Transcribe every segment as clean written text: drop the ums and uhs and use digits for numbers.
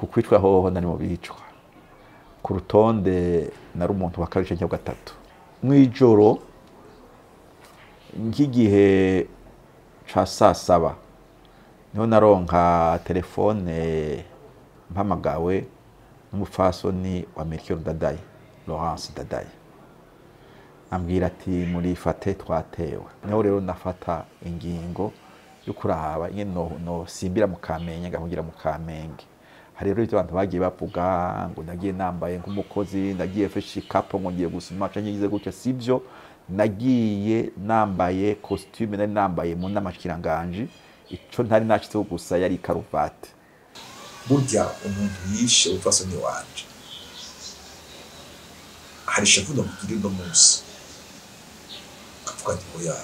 Ukwicwa hoho nari mu bicwa ku rutonde, nari umuntu wa kabiri canke wa gatatu. Mw'ijoro nk'igihe ca 7:00 niho naronka telefone mpamagawe n'umupfasoni wa Melchior Ndadaye, Laurence Ndadaye, ambwira ati murifate twatewe. Niho rero nafata ingingo yo kuraba ingene nosimbira mu Kamenge, ngahungira mu Kamenge. Hari rero ivyo abantu bagiye bavuga ngo nagiye nambaye nk'umukozi, nagiye mfashe ikapo ngo ngiye gusuma canke ngize gutya. Sivyo, nagiye nambaye costume nari nambaye mu nama nshikiranganji, ico ntari nashitseho gusa yari ikaruvati. Burya umuntu yishe umupfasoni wanje, hari ishavu nomugirira uno munsi, nkavuga nti oya,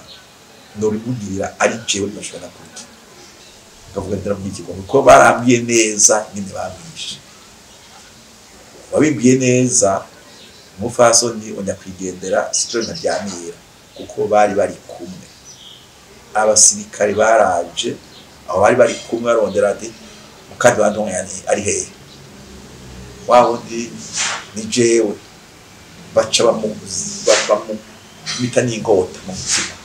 noribugirira ari jewe ntibashobora kurya. Nkavuga nti ndamubwiye ikigongwe kuko barambwiye neza nyene bamwishe. Wabimbwiye neza umupfasoni wa nyakwigendera Citron Ntaryamira, kuko bari bari kumwe. Abasirikare baraje aho bari bari kumwe arondera ati mukandi bandonke ari hehe, wa wundi ni jewe. Baca bamumita n'inkota mu mutima,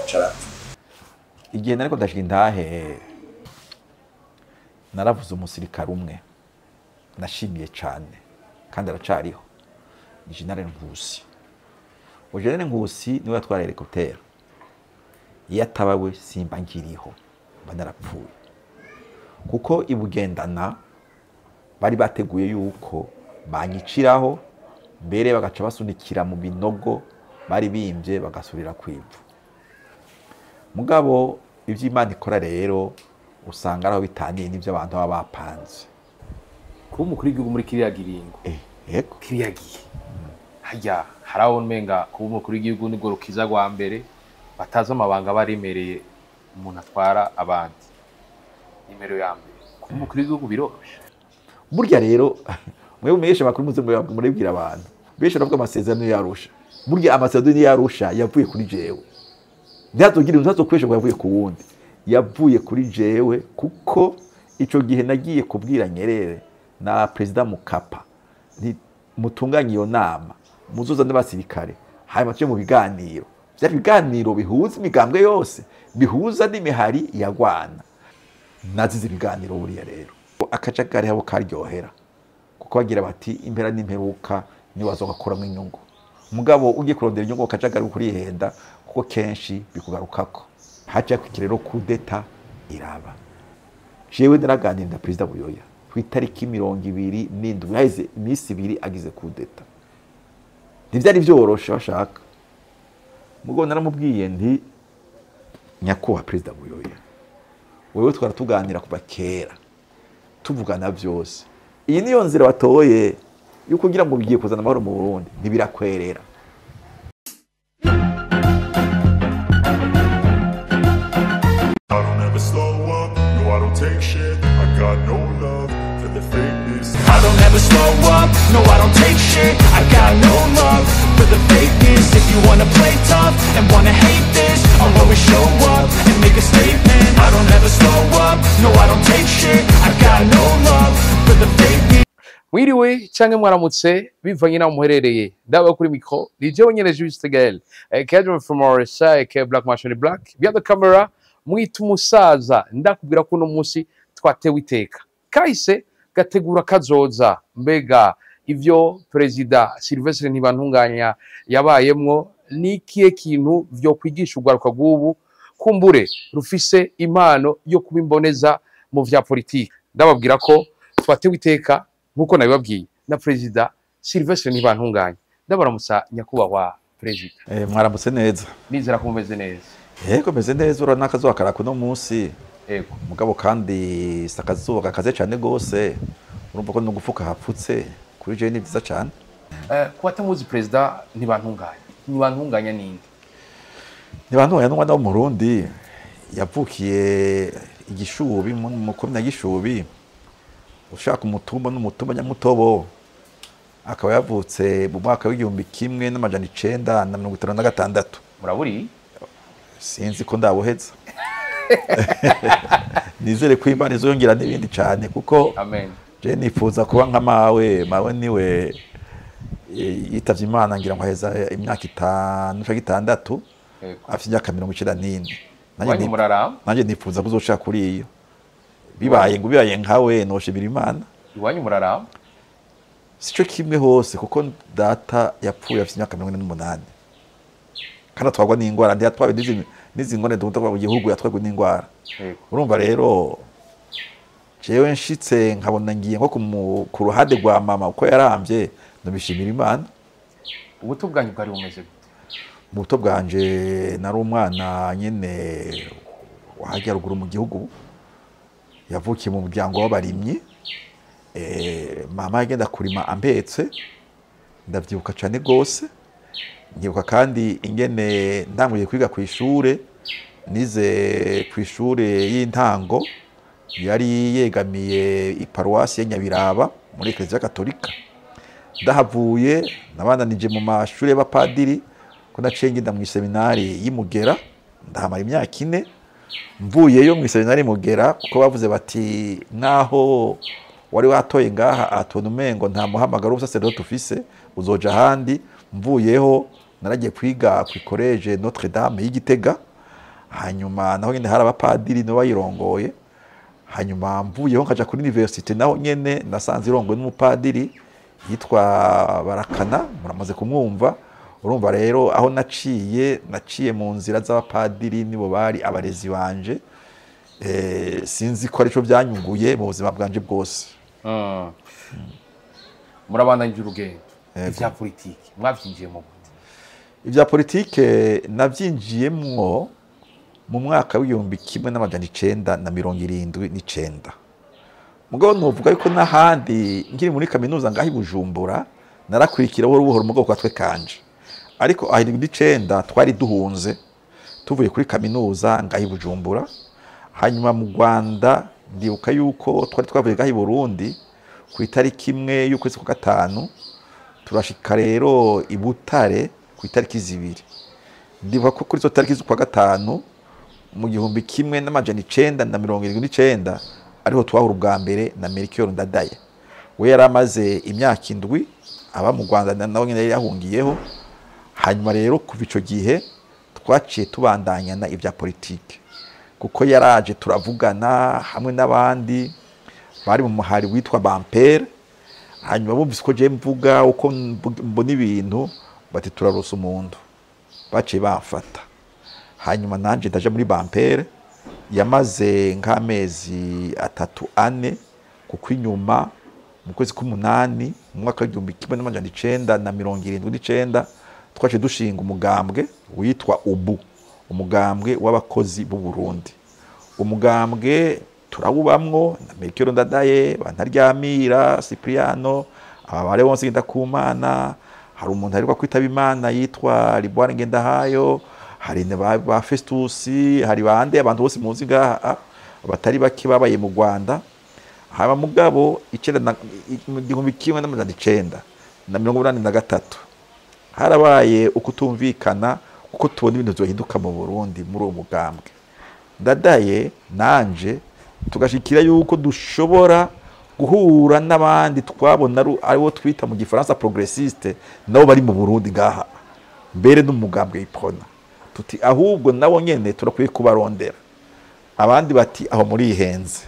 aca arapfa. Igihe nariko ndashika intahe, naravuze umusirikare umwe nashimiye cane kandi aracariho, ni General Nkusi. Uwo General Nkusi niwe yatwara helicopter. Iyo ataba we simba nkiriho, mba narapfuye. Kuko ibugendana bari bateguye yuko banyiciraho, mbere bagaca basunikira mu binogo bari bimvye bagasubira kwivu. Mugabo ivyo Imana ikora rero usanga araho bitaniye n'ivyo abantu baba bapanze. Kuba umukuru w'igihugu muri kiriya kiringo, Yego. kiriya gihe harya hari aho umenga kuba umukuru w'igihugu nibwo rukiza rwa mbere, batazi amabanga baremereye umuntu atwara abandi. Nimero ya mbere, kuba umukuru w'igihugu biroroshe. Burya rero mwe mumenyesha amakuru muze muribwira abantu benshi baravuga amasezerano y'Arusha. Burya amasezerano y'Arusha yavuye kuri jewe, ntihazogira umuntu azokoresha ngo yavuye ku wundi, yavuye kuri jewe. Kuko ico gihe nagiye kubwira Nyerere na Perezida Mukapa nti mutunganye iyo nama, muzoza n'abasirikare, hanyuma tuje mu biganiro. Vyari ibiganiro bihuza imigambwe yose, bihuza n'imihari yagwana. Nazize ibiganiro. Buriya rero akajagari habo karyohera, kuko bagira bati impera n'imperuka niwe azogakuramwo inyungu. Mugabo ugiye kurondera inyungu akajagari kurihenda, kuko kenshi bikugarukako. Haca hakurikira rero kudeta iraba. Jewe naraganira na Perezida Buyoya ku itariki 27, haheze iminsi 2 agize kudeta. Ntivyari vyoroshe bashaka, mugabo naramubwiye nti nyakubahwa Perezida Buyoya, wewe twara tuganira kuva kera, tuvugana vyose, iyi niyo nzira watoye yo kugira ngo bigiye kuzana amahoro mu Burundi, ntibirakwerera. I don't ever slow up, no I don't take shit. I got no love for the fakeness. I don't ever slow up, no I don't take shit. I got no love for the fakeness. If you wanna play tough and wanna hate this, I'll always show up and make a statement. I don't ever slow up, no I don't take shit. I got no love for the fakeness. Mwiriwe canke mwaramutse bivanye n'aho muherereye. Ndaba kuri micro ni jewe nyene Juste Gaël, Kedron from RSA, aka Black Machine Black behind the camera, mwita umusaza. Ndakubwira ko uno munsi twatewe iteka, kahise gategura kazoza. Mbega ivyo Perezida Sylvestre Ntibantunganya yabayemwo ni ikihe kintu vyo kwigisha urwaruka rw'ubu kumbure rufise impano yo kuba imboneza mu vya politiki? Ndababwira ko twatewe iteka nkuko nabibabwiye na Perezida Sylvestre Ntibantunganya. Ndabaramutsa nyakubahwa Perezida. Mwaramutse neza. Nizera ko mumeze neza. Yego, meze neza. Urabona akazuba karaka uno munsi. Yego. Mugabo kandi si akazuba gakaze cane gose, urumva ko no gufuka hapfutse. Kuri jewe ni vyiza cane. Ku batamuzi Perezida Ntibantunganya, Ntibantunganya ninde? Ntibantunganya n'umwana w'Umurundi yavukiye Igishubi, mu komine ya Gishubi, ushaka umutumba n'umutumba Nyamutobo, akaba yavutse mu mwaka w'1956. Muraburi? Sinzi ko ndabuheza. Nizere ko Imana izongera n'ibindi cyane, kuko amen. Je nifuza kuba nka mawe. Mawe niwe yitavye Imana ngira ngo aheza imyaka 5 canke 6, afite imyaka 94. Nanjye muraramba, nanjye nifuza kuzoshaka kuri iyo. Bibaye ngo bibaye nkawe noshimira Imana. Iwanyu muraramba sico kimwe hose, kuko data yapfuye afite imyaka 48 kandi atwagwa n'ingwara. Ntiyatwawe n'izi ngone dukunda mu gihugu, yatwagwa n'ingwara. Urumva rero jewe nshitse nkabona ngiye nko ku ruhande rwa mama uko yaramvye, ndabishimira Imana. Ubuto bwanyu bwari bumeze gute? Mu buto bwanje nari umwana nyene wahajya ruguru mu gihugu, yavukiye mu muryango w'abarimyi. Mama yagenda kurima ambetse, ndavyibuka cane gose. Nkibuka kandi ingene ndanguye kwiga ku ishure, nize ku ishure y'intango yari yegamiye iparuwasi ya Nyabiraba muri Eklezia Katolika. Ndahavuye nabandanije mu mashure y'abapadiri, ko naciye ngenda mu seminari y'Imugera, ndahamara imyaka 4. Mvuyeyo mu seminari y'Imugera, kuko bavuze bati naho wari watoye ngaha atona umengo nta muhamagaro w'ubusaseredoti ufise, uzoja ahandi. Mvuyeho naragiye kwiga ku Collège Notre Dame y'Igitega, hanyuma naho nyene hari abapadiri no bayirongoye. Hanyuma mvuyeho nkaja kuri université, naho nyene nasanze irongoye n'umupadiri yitwa Barakana, muramaze kumwumva. Urumva rero aho naciye mu nzira z'abapadiri, nibo bari abarezi banje. Sinzi ko arico byanyunguye mu buzima bwanje bwose. Murabandanyije urugendo. Ivya politike mwavyinjiyemo gute? Ivya politike navyinjiyemwo mu mwaka w'1979. Mugabo novuga yuko n'ahandi nkiri muri kaminuza ngaho i Bujumbura narakurikira buhoro buhoro mugabo kwa twe kanje. Ariko aho 79 twari duhunze tuvuye kuri kaminuza ngaho i Bujumbura. Hanyuma mu Rwanda ndibuka yuko twari twavuye ngaho i Burundi ku itariki 1 y'ukwezi kwa 5, turashika rero i Butare ku itariki 2. Ndibuka ko kuri izo tariki z'ukwa 5 mu 1979 ariho twahura ubwa mbere na Melchior Ndadaye. We yaramaze imyaka 7 aba mu Rwanda, nawe nyene yari yahungiyeho. Hanyuma rero kuva ico gihe twaciye tubandanyana ivya politike, kuko yaraje turavugana hamwe n'abandi bari mu muhari witwa Bampere. Hanyuma bumvise ko je mvuga uko mbona ibintu, bati turarosa umuntu, baciye bamfata. Hanyuma nanje ndaje muri Bampere, yamaze nk'amezi 3 4, kuko inyuma mu kwezi k'umunani mu mwaka w'1979 twaciye dushinga umugambwe witwa UBU, umugambwe w'abakozi b'u Burundi. Umugambwe turawubamwo na Melchior Ndadaye, Bantaryamira Cipriano, ababare bonse Ngendakumana, hari umuntu aheruka kwitaba Imana yitwa Libwane Ngendahayo, hari ba Festus, hari bande abantu bose muzi ngaha batari bake babaye mu Rwanda. Haba mugabo 1983 harabaye ukutumvikana, kuko tubona ibintu byohinduka mu Burundi muri uwo mugambwe. Ndadaye nanje tugashikira yuko dushobora guhura n'abandi twabona aribo twita mu gifaransa progressiste, nabo bari mu Burundi ngaha mbere n'umugambwe Iprona. Tuti ahubwo nabo nyene turakwiye kubarondera. Abandi bati aho muri ihenze.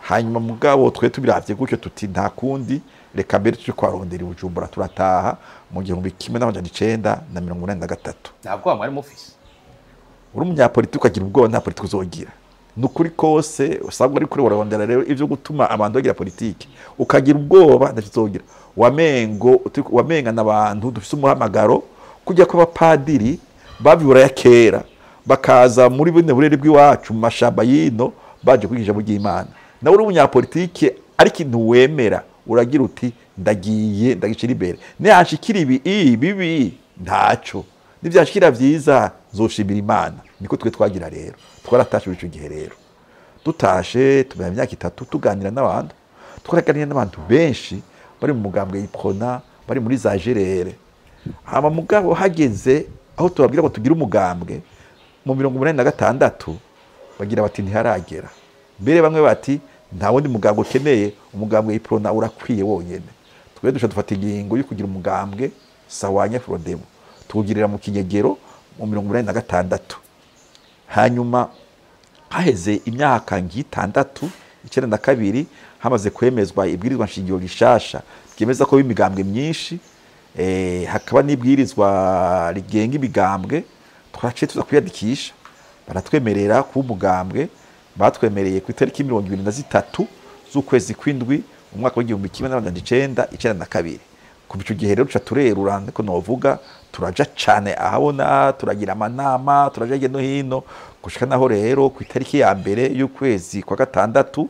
Hanyuma mugabo twe tubiravye gutyo tuti nta kundi, reka mbere tuje kwarondera i Bujumbura. Turataha mu 1983. Ntabwo mwari mufise? Uri umunyapolitiki ukagira ubwoba, nta politiki uzogira. Nukuri kose usabwa ari kuri warondera rero ivyo gutuma abantu bagira politiki, ukagira ubwoba ndakizogira. Wamengo wamenga n'abantu dufise umuhamagaro kujya ko abapadiri babibura ya kera bakaza muri bune burere bw'iwacu mu mashamba yino baje kwigisha mu ry'Imana. Nawe uri umunyapolitike ariko ikintu wemera uragira uti ndagiye ndagishira imbere, niyanshikira ibi bibi ntaco, nivyashikira vyiza nzoshimira Imana. Niko twe twagira rero, twaratashe ico gihe rero dutashe tumara imyaka 3 tuganira n'abantu, twaraganira n'abantu benshi bari mu mugambwe Iprona, bari muri za Gerere. Hama mugabo hageze aho tubabwira ngo tugire umugambwe mu 1986, Bagira bati ntiharagera. Mbere bamwe bati nta wundi mugambwe ukeneye, umugambwe Iprona urakwiye wonyene. Twe duca dufata ingingo yo kugira umugambwe Sawanya Frodebu, tuwugirira mu kinyegero mu 86. Hanyuma haheze imyaka ngitandatu, 92, hamaze kwemezwa ibwirizwa nshingiro gishasha ryemeza ko imigambwe myinshi, hakaba n'ibwirizwa rigenga imigambwe. Twaciye tuza kwiyandikisha, baratwemerera kuba umugambwe. Batwemereye ku itariki 23 z'ukwezi kw'indwi umwaka w'igihumbi kimwe n'amajana icenda icenda na kabiri. Kuva ico gihe rero duca turerura, niko novuga, turaja cane ahabona, turagira amanama, turaja hirya no hino, gushika naho rero ku itariki ya mbere y'ukwezi kwa gatandatu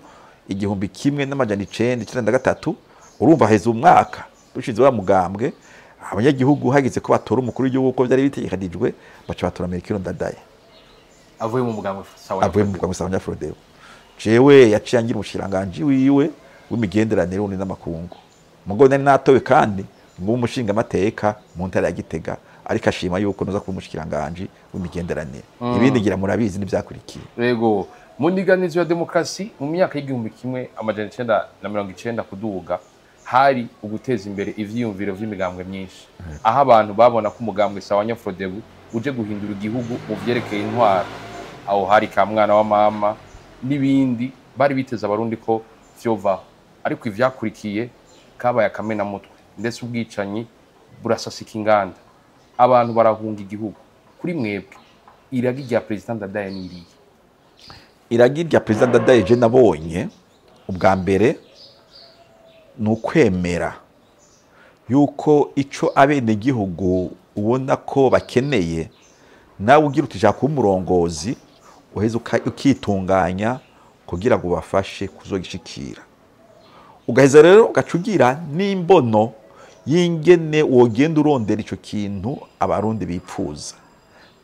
1993, urumva heze umwaka dushize wa mugambwe. Abanyagihugu hageze ko batora umukuru w'igihugu uko vyari bitegekanijwe, baca batora Melchior Ndadaye avuye mu mugambwe Sawa. Avuye mu mugambwe Sawa Frodebu. Jewe yaciye angira umushikiranganji wiwe w'imigenderanire n'ubundi n'amakungu. Mugo nari natowe kandi ngo umushinga amateka mu ntara ya Gitega, ariko ashima yuko noza kuba umushikiranganji w'imigenderanire. Ibindi ngira murabizi n'ivyakurikiye. Yego, mu ndiganizo ya demokarasi mu myaka y'1990 kuduga, hari uguteza imbere ivyiyumviro vy'imigambwe myinshi, aho abantu babona ko umugambwe Sawa Frodebu uje guhindura igihugu mu vyerekeye intwaro. Aho hari ka mwana wa mama n'ibindi bari biteze abarundi ko vyovaho, ariko ivyakurikiye kabaye akamenamutwe, ndetse ubwicanyi burasasika inganda, abantu barahunga igihugu. Kuri mwebwe, iragi rya Perezida Ndadaye ni irihe? Iragi rya Perezida Ndadaye je nabonye ubwa mbere ni ukwemera yuko ico abenegihugu ubona ko bakeneye, nawe ugira uti shaka umurongozi, uheze ukitunganya kugira ngo ubafashe kuzogishikira. Ugaheza rero ugaca ugira n'imbono y'ingene wogenda urondera ico kintu abarundi bipfuza.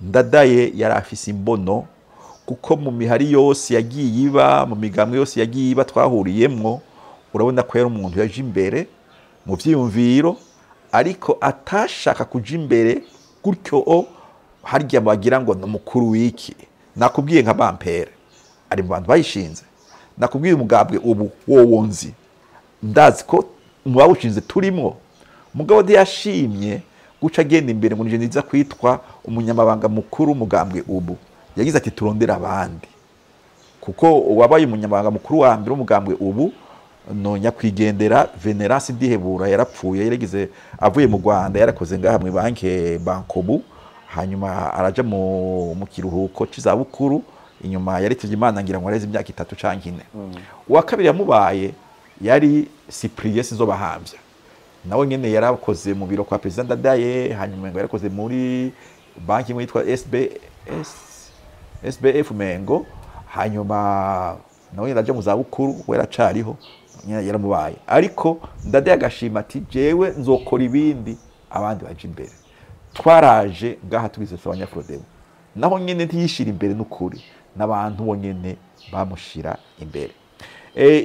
Ndadaye yari afise imbono, kuko mu mihari yose yagiye iba, mu migambwe yose yagiye iba twahuriyemwo, urabona ko yari umuntu yaje imbere mu vyiyumviro, ariko atashaka kuja imbere gutyo o harya bagira ngo ni umukuru w'iki. Nakubwiye nka Bampere ari mu bantu bayishinze, nakubwiye umugambwe ubu wowo nzi, ndazi ko mu bawushinze turimwo. Mugabo ntiyashimye guca agenda imbere ngo nije niza kwitwa umunyamabanga mukuru w'umugambwe ubu. Yagize ati turondera abandi, kuko uwabaye umunyamabanga mukuru wa mbere w'umugambwe ubu no nyakwigendera Venerance Ndihebura yarapfuye, yaragize avuye mu Rwanda, yarakoze ngaha mu banke Bankobu, hanyuma araja mu kiruhuko c'izabukuru, inyuma yaritavye Imana ngira ngo areze imyaka 3 canke 4. Uwa kabiri yamubaye yari Cyprien Sinzobahamvya, nawe nyene yarakoze mu biro kwa President Ndadaye, hanyuma ngo yarakoze muri banki imwe yitwa SBF Mengo, hanyuma nawe nyene araja mu zabukuru, we yaracariho nyene yaramubaye. Ariko Ndadaye agashima ati jewe nzokora ibindi abandi baje imbere. Twaraje ngaha tugize Sawa Frodebu, naho nyene ntiyishira imbere n'ukuri, n'abantu bonyene bamushira imbere.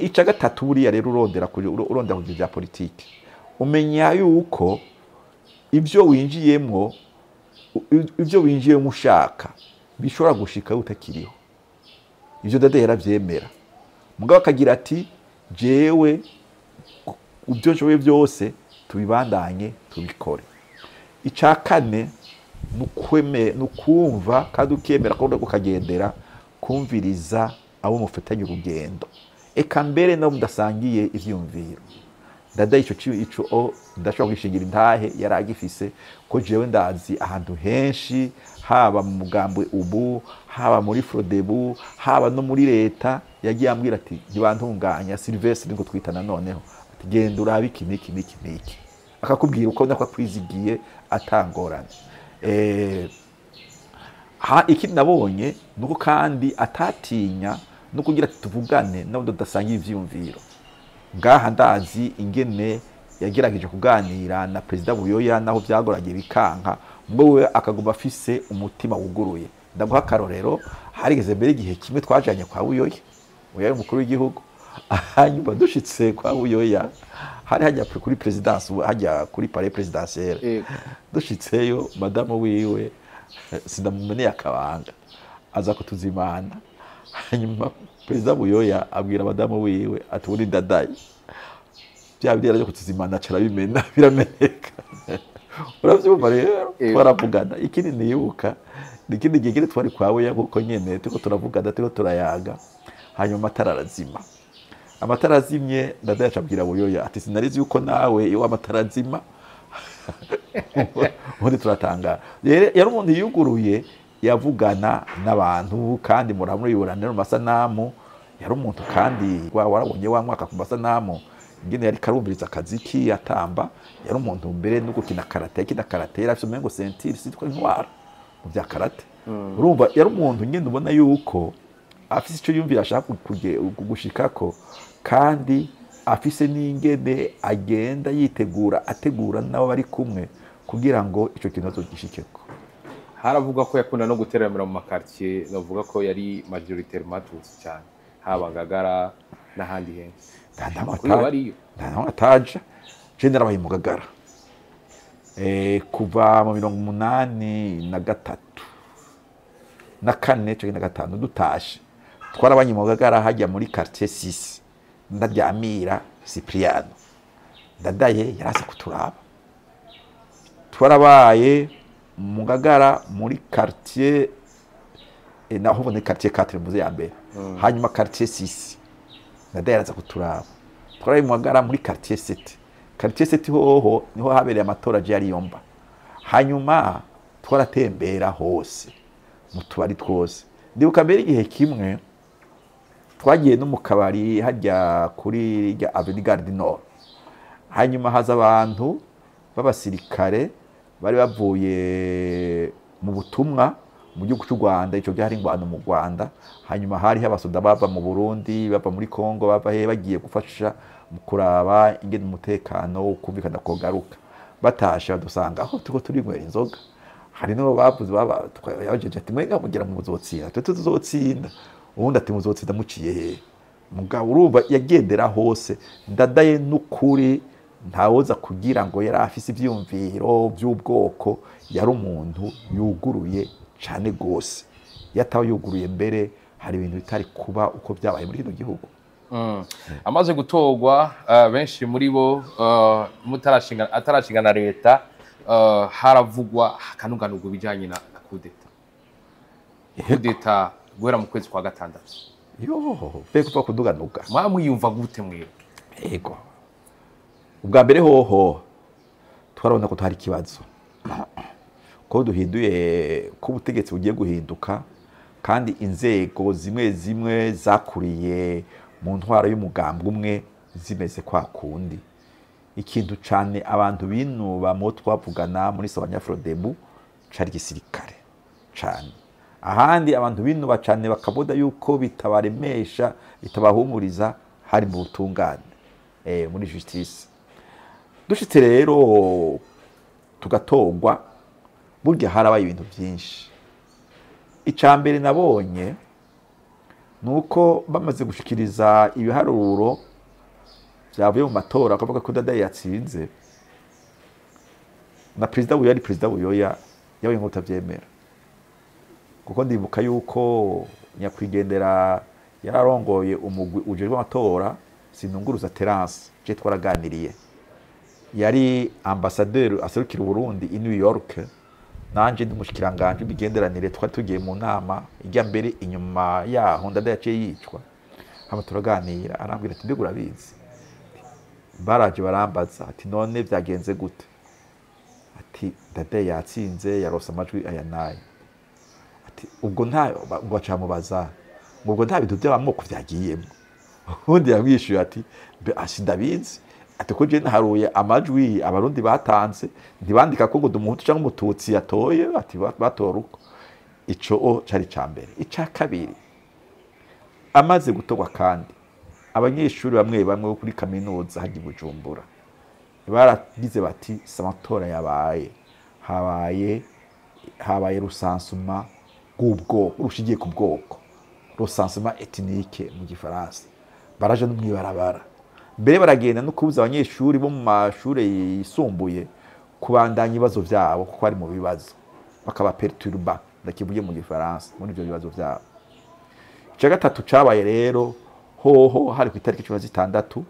Ica gatatu buriya rero urondera kuri urondera kugira bya politike, umenya yuko ivyo winjiyemwo, ivyo winjiyemwo ushaka bishobora gushika utakiriho. Ivyo Ndadaye yaravyemera, mugabo akagira ati jewe ibyo nshoboye byose tubibandanye tubikore. Ica kane nukumva kandi ukemera ko ukagendera kumviriza abo mufatanye urugendo, eka mbere no mudasangiye ivyumviro. Ndadaye ico ico ndashobora kwishingira intahe yaragifise, ko jewe ndazi ahantu henshi, haba mu mugambwe ubu, haba muri Frodebu, haba no muri leta, yagiye ambwira ati ntibantunganya Sylvestre ngo twitana noneho, ati genda urabe iki niki niki niki, akakubwira uko nako akwizigiye atangorane. Ikindi nabonye nuko kandi atatinya no kugira ati tuvugane nabo tudasangiye ivyiyumviro. Ngaha ndazi ingene yagerageje kuganira na Perezida Buyoya, naho byagoranye bikanka, mugabo we akaguma afise umutima wuguruye. Ndaguha akarorero, harigeze mbere igihe kimwe twajanye kwa Buyoya, Buyoya umukuru w'igihugu, hanyuma dushitse kwa Buyoya hari hajya kuri presidence, hajya kuri palais presidentiel, dushitseyo madamu wiwe sindamumeneye akabanga aza kutuzimana, Hanyuma Perezida Buyoya abwira abadamu wiwe ati ubundi Ndadaye bya bindi yaraje kutuzimana aca arabimena, birameneka. Uravyumva rero, twaravugana. Ikindi nibuka ni ikindi gihe kindi twari kwa Buyoya, kuko nyene turiko turavugana, turiko turayaga, hanyuma amatara arazima. Amatara azimye, Ndadaye aca abwira Buyoya ati sinarizi yuko nawe iyo amatara azima. Ubundi turatangara. Rero yari umuntu yuguruye, yavugana n'abantu, kandi muramwiburanira mu masanamu. Yari umuntu kandi warabonye wa mwaka ku masanamu ingene yari karumviriza akaziki atamba. Yari umuntu mbere no gukina karate, yakina karate yari afise umengo ceinture sitwa intwara mu bya karate. Urumva yari umuntu nyene ubona yuko afise ico yumvira ashaka gushikako, kandi afise n'ingene agenda yitegura, ategura n'abo bari kumwe kugira ngo ico kintu azogishikeko. Haravugwa ko yakunda no guteramira mu makartier, navuga ko yari majoritairement Tutsi cyane, haba Ngagara n'ahandi henshi. Nta namwe Kuri ubu ariyo. Nta namwe ataja. Je narabaye mu Ngagara kuva mu 83 na 4 canke na 5 dutashe, twarabanye mu Ngagara hajya muri quartier 6, Ndaryamira Cipriano. Ndadaye yaraza kuturaba. Twarabaye mu Ngagara muri quartier, naho ubone quartier 4 muze ya mbere, hanyuma quartier 6 Ndadaye yaraza kuturaba. Twarabaye mu Ngagara muri quartier 7. Quartier 7 hoho niho habereye amatora je yariyomba. Hanyuma twaratembera hose mu tubari twose. Ndibuka mbere igihe kimwe twagiye no mu kabari hajya kuri rya Avenue Gare du Nord, hanyuma haza abantu b'abasirikare bari bavuye mu butumwa mu gihugu cy'u Rwanda. Ico gihe hari ingwano mu Rwanda, hanyuma hariho abasoda bava mu Burundi, bava muri Kongo, bava he, bagiye gufasha mu kuraba ingene umutekano ukumvikana kogaruka. Batashe badusanga aho turiko turinywera inzoga. Hari n'abo bavuze bajeje ati mwenga mugira mu muzotsinda, twe tuzotsinda. Ubundi ati muzotsinda muciye hehe? Mugabo urumva yagendera hose. Ndadaye n'ukuri ntawoza kugira ngo yari afise ivyiyumviro by'ubwoko, yari umuntu yuguruye cane gose. Yatawe yuguruye mbere hari ibintu bitari kuba uko byabaye muri kino gihugu. Amaze gutorwa, benshi muri bo mutarashinga atarashinga na leta, haravugwa hakanuganurwa ibijanye na kudeta. Kudeta guhera mu kwezi kwa gatandatu. Yo, mbega kuva kuduganuga. Mwamwiyumva gute mwebwe? Ego. Ubwa mbere hoho twarabona ko hari ikibazo, ko duhinduye, ko ubutegetsi bugiye guhinduka, kandi inzego zimwe zimwe zakuriye mu ntwaro y'umugambwe umwe zimeze kwa kundi. Ikintu cane abantu binuba mu twavugana muri Sawanya Frodebu cari igisirikare cane. Ahandi abantu binuba cane bakaboda yuko bitabaremesha, bitabahumuriza, hari mu butungane, muri justice. Dushitse rero tugatorwa, burya harabaye ibintu byinshi. Ica mbere nabonye nuko bamaze gushikiriza ibiharuro byavuye mu matora, akavuga ko Ndadaye yatsinze, na Perezida Buyoya, ari Perezida Buyoya yabaye nk'utavyemera, kuko ndibuka yuko nyakwigendera yararongoye umugwi ujejwe amatora, Sinunguruza Terence, je twaraganiriye, yari ambassadeur aserukira Burundi i New York, nanje ndi umushikiranganje w'imigenderanire. Twari tugiye mu nama ijya mbere inyuma yaho Ndadaye yaciye yicwa. Hama turaganira, arambwira ati mbega urabizi, baraje barambaza ati none vyagenze gute? Ati Ndadaye yatsinze, yarose amajwi aya n'aya. Ati ubwo nta ngo bacamubaza ngo ubwo nta bintu by'amoko vyagiyemo? Ubundi yamwishuye ati asi ndabizi, ati ko je naharuye amajwi Abarundi batanze, ntibandika ko ngo ndi Umuhutu cyangwa Umututsi yatoye, ati batora uko. Ico o cari ca mbere. Ica kabiri, amaze gutorwa kandi abanyeshuri bamwe bamwe bo kuri kaminuza hajya i Bujumbura baragize bati si amatora yabaye, habaye recensement bw'ubwoko rushingiye ku bwoko, recensement ethnique mu gifaransa. Baraje no mwibarabara mbere baragenda no kubuza abanyeshuri bo mu mashuri yisumbuye kubandanya ibibazo vyabo, kuko bari mu bibazo, bakaba perturba, ndakivuge mu gifaransa, muri ivyo bibazo vyabo. Icya gatatu cabaye rero hoho hari ku itariki 16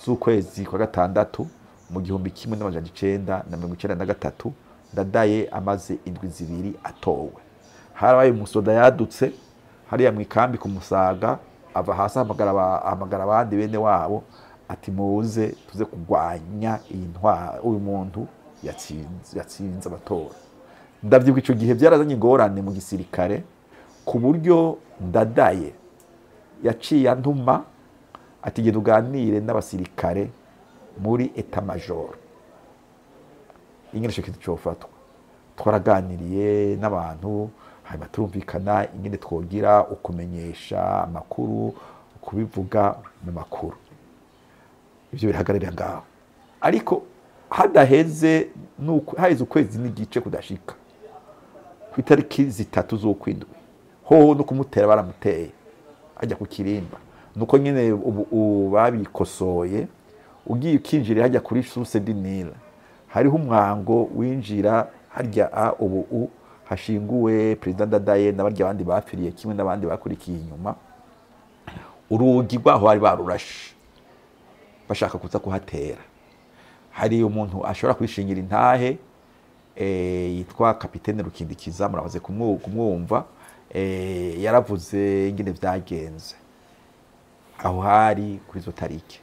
z'ukwezi kwa gatandatu mu 1993, Ndadaye amaze indwi 2 atowe. Harabaye umusoda yadutse hariya mu ikambi ku Musaga, ava hasi ahamagara abandi bene wabo ati muze tuze kurwanya iyi ntwaro, uyu muntu yatsinze amatora. Ndavyibuka ico gihe byarazanye ingorane mu gisirikare, ku buryo Ndadaye yaciye antuma ati genda uganire n'abasirikare muri état major ingene ico kintu cofatwa. Twaraganiriye n'abantu, hanyuma turumvikana ingene twogira ukumenyesha amakuru, kubivuga mu makuru, ivyo birahagararira ngaho. Ariko hadaheze haheze ukwezi n'igice kudashika, ku itariki 3 z'ukwindwi hoho no kumutera baramuteye ajya ku Kirimba. Nuko nyene ubu babikosoye, ugiye ukinjira hajya kuri Source du Nil, hariho umwango winjira harya ubu hashinguwe President Ndadaye n'abarya abandi bapfiriye kimwe n'abandi bakurikiye inyuma. Urugi rwaho bari barurashe bashaka kuza kuhatera. Hari umuntu ashobora kwishingira intahe yitwa Kapitene Rukindikiza, murabaze kumwumva, yaravuze ingene vyagenze aho hari kuri izo tariki.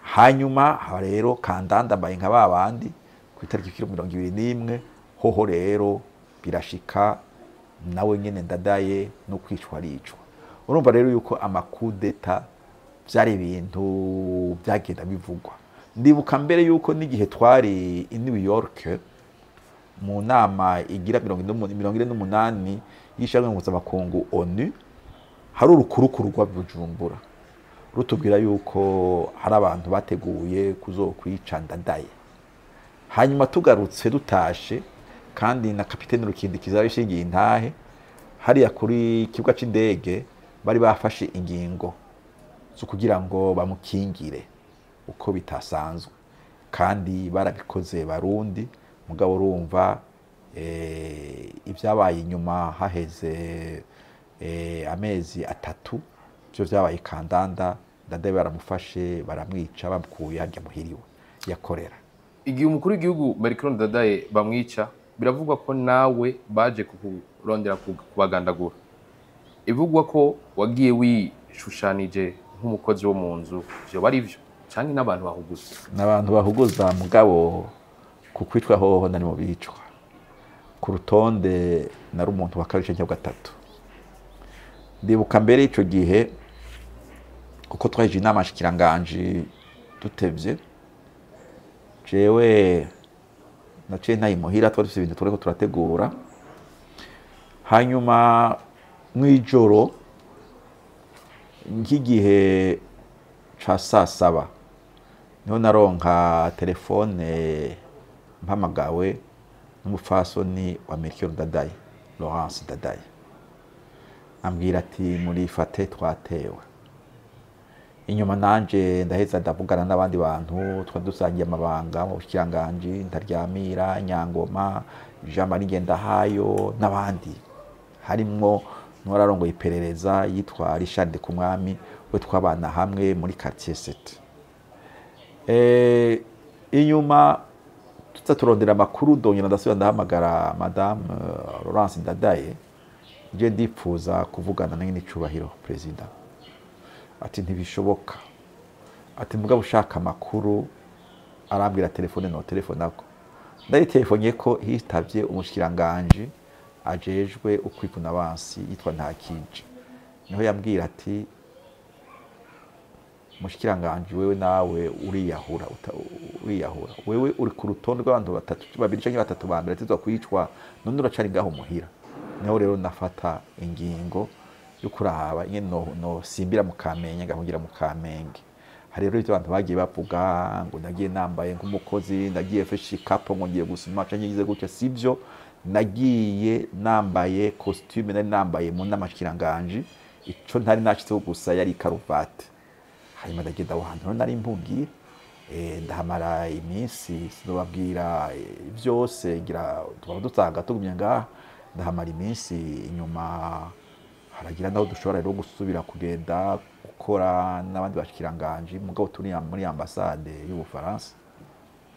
Hanyuma haba rero kandanda mbaye nka babandi ku itariki 21 hoho rero birashika nawe nyene Ndadaye no kwicwa aricwa. Urumva rero yuko amakudeta byari ibintu byagenda bivugwa. Ndibuka mbere yuko n'igihe twari i New York mu nama igira 48 y'ishirahamwe mpuzamakungu ONU, hari urukurukuru rwa Bujumbura rutubwira yuko hari abantu bateguye kuzokwica Ndadaye. Hanyuma tugarutse dutashe, kandi na Kapitene Rukindikiza yishingiye intahe hariya kuri kibuga c'indege, bari bafashe ingingo zo kugira ngo bamukingire uko bitasanzwe, kandi barabikoze Barundi. Mugabo urumva ibyabaye inyuma haheze amezi 3 byo byabaye kandanda, Ndadaye baramufashe baramwica, bamukuye harya muhiriwe yakorera. Igihe umukuru w'igihugu Melchior Ndadaye bamwica, biravugwa ko nawe baje kukurondera kubagandagura. Ivugwa ko wagiye wishushanije nk'umukozi wo mu nzu, vyo bari vyo canke n'abantu bahuguza? N'abantu bahuguza, mugabo ku kwicwa hoho nari mu bicwa ku rutonde, nari umuntu wa kabiri canke wa gatatu. Ndibuka mbere ico gihe kuko twaje inama nshikiranganji dutevye, jewe naciye ntayimuhira, twari dufise ibintu turiko turategura. Hanyuma mw'ijoro nk'igihe ca saa 7 niho naronka telefone mpamagawe n'umupfasoni wa Melchior Ndadaye, Laurence Ndadaye, ambwira ati murifate twatewe. Inyuma nanje ndaheza ndavugana n'abandi bantu twari dusangiye amabanga mu bushikiranganji, Ntaryamira, Nyangoma, Jean Marie Ngendahayo n'abandi, harimwo n'uwararongoye iperereza yitwa Richard Kumwami, we twabana hamwe muri quartier 7. Inyuma tuza turondera amakuru, ndongera ndasubira ndahamagara Madame Laurence Ndadaye, je ndipfuza kuvugana na icubahiro President. Ati ntibishoboka, ati mugabo ushaka amakuru arambwira telefone no telefone ako. Ndayitelefonye ko hitavye umushikiranganje ajejwe ukwivuna abansi yitwa Ntakije, niho yambwira ati mushikiranganje wewe nawe uriyahura, uriyahura wewe uri ku rutonde rw'abantu batatu babiri canke batatu ba mbere tuzwa kwicwa, none uracari ngaho muhira. Niho rero nafata ingingo yo kuraba ingene no simbira mu Kamenge, ngahungira mu Kamenge. Hari rero ivyo abantu bagiye bavuga ngo nagiye nambaye nk'umukozi, ndagiye feshi kapo ngo ngiye gusuma canke ngize gutya, sivyo. Nagiye nambaye costume nari nambaye mu nama nshikiranganji, ico ntari nashitseho gusa yari karuvati. Hanyuma ndagenda aho hantu nari mpungiye, ndahamara iminsi, sinobabwira vyose, ngira twaba dusanga tugumye ngaha. Ndahamara iminsi, inyuma Haragira naho dushobora rero gusubira kugenda gukora n'abandi bashikiranganji, mugabo turi muri ambasade y'Ubufaransa.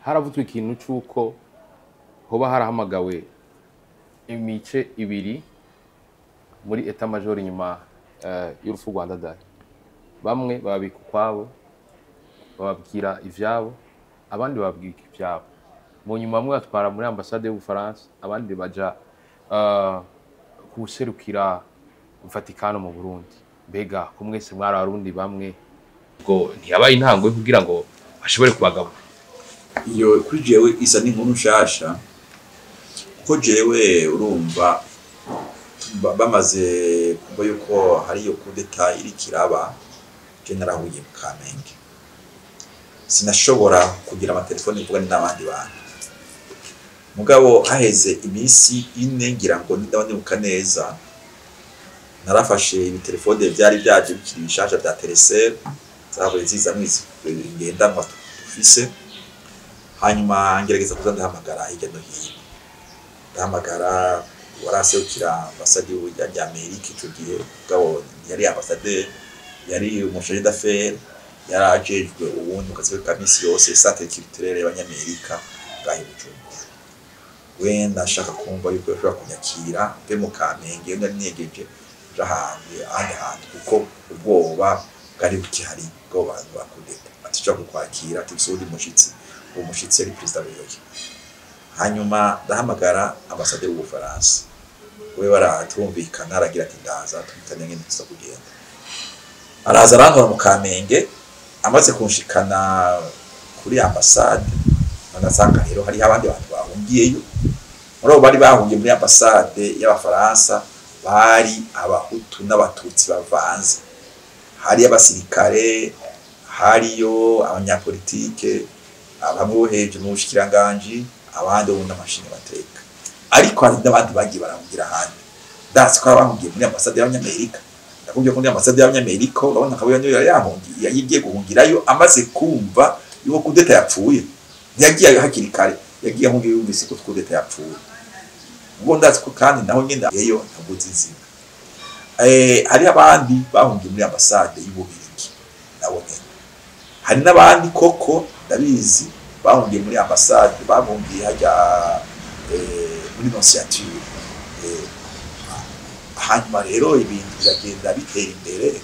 Haravuzwe ikintu c'uko hoba harahamagawe imice ibiri muri état-major inyuma y'urupfu rwa Ndadaye. Bamwe bababika ukwabo, bababwira ivyabo, abandi bababwira ivyabo. Mu nyuma bamwe batwara muri ambasade y'Ubufaransa, abandi baja kuserukira Vatikano mu Burundi. Mbega ko mwese mwari Abarundi bamwe, ubwo ntiyabaye intango yo kugira ngo bashobore kubagabura? Iyo kuri jewe isa n'inkuru nshasha, kuko jewe urumva bamaze kumva yuko hari iyo coup d'état iriko iraba, je narahuye mu Kamenge, sinashobora kugira amatelefone mvugane n'abandi bantu. Mugabo haheze iminsi 4, ngira ngo ndaba nibuka neza, narafashe ibitelefone vyari vyaje bikiri bishasha vya Telecel, zavuye ziza mwizi ngendanwa dufise. Hanyuma ngerageza kuza ndahamagara hirya no hino, ndahamagara waraserukira ambasade ya Amerika ico gihe, mugabo yari ambasaderi, yari umu chargé d'affaires, yari ajejwe ubundi mu kazi ka misi yose centre culturel y'Abanyamerika ngahe Bujumbura. We ndashaka kumva yuko yashobora kunyakira mve mu Kamenge iyo nari negeje nja ahandi ahandi hantu, kuko ubwoba bwari bukihari bw'abo bantu ba coup d'état. Ati ushobora kukwakira, ati uwundi mushitsi, uwo mushitsi yari perezida Buyoya. Hanyuma ndahamagara ambasaderi w'Ubufaransa, we baratumvikana, aragira ati ndaza tuhitane ngene tuza kugenda. Araza arantora mu Kamenge. Amaze kunshikana kuri ambasade, anasanga rero hariho abandi bantu bahungiyeyo. Muri abo bari bahungiye muri ambasade y'Abafaransa bari Abahutu n'Abatutsi bavanze, hari abasirikare, hariyo abanyapolitike bamwe bo hejuru mu bushikiranganji, abandi bo n'amashinga bateka, ariko hari n'abandi bagiye barahungira ahandi. Ndazi ko abahungiye muri ambasade y'Abanyamerika. Ndakubwiye ko muri ambasade y'Abanyamerika, urabona ko yari yahungiye, yagiye guhungirayo amaze kumva yuko coup d'état yapfuye. Ntiyagiye hakiri kare, yagiye ahungiye yumvise ko coup d'état yapfuye. Ubwo ndazi ko kandi naho nyene yeyo ntabwo zizina. Hari abandi bahungiye muri ambasade y'Ububirigi nabo nyene. Hari n'abandi koko ndabizi bahungiye muri ambasade, bahungiye hajya muri nonciature. Hanyuma rero ibintu biragenda bitera imbere,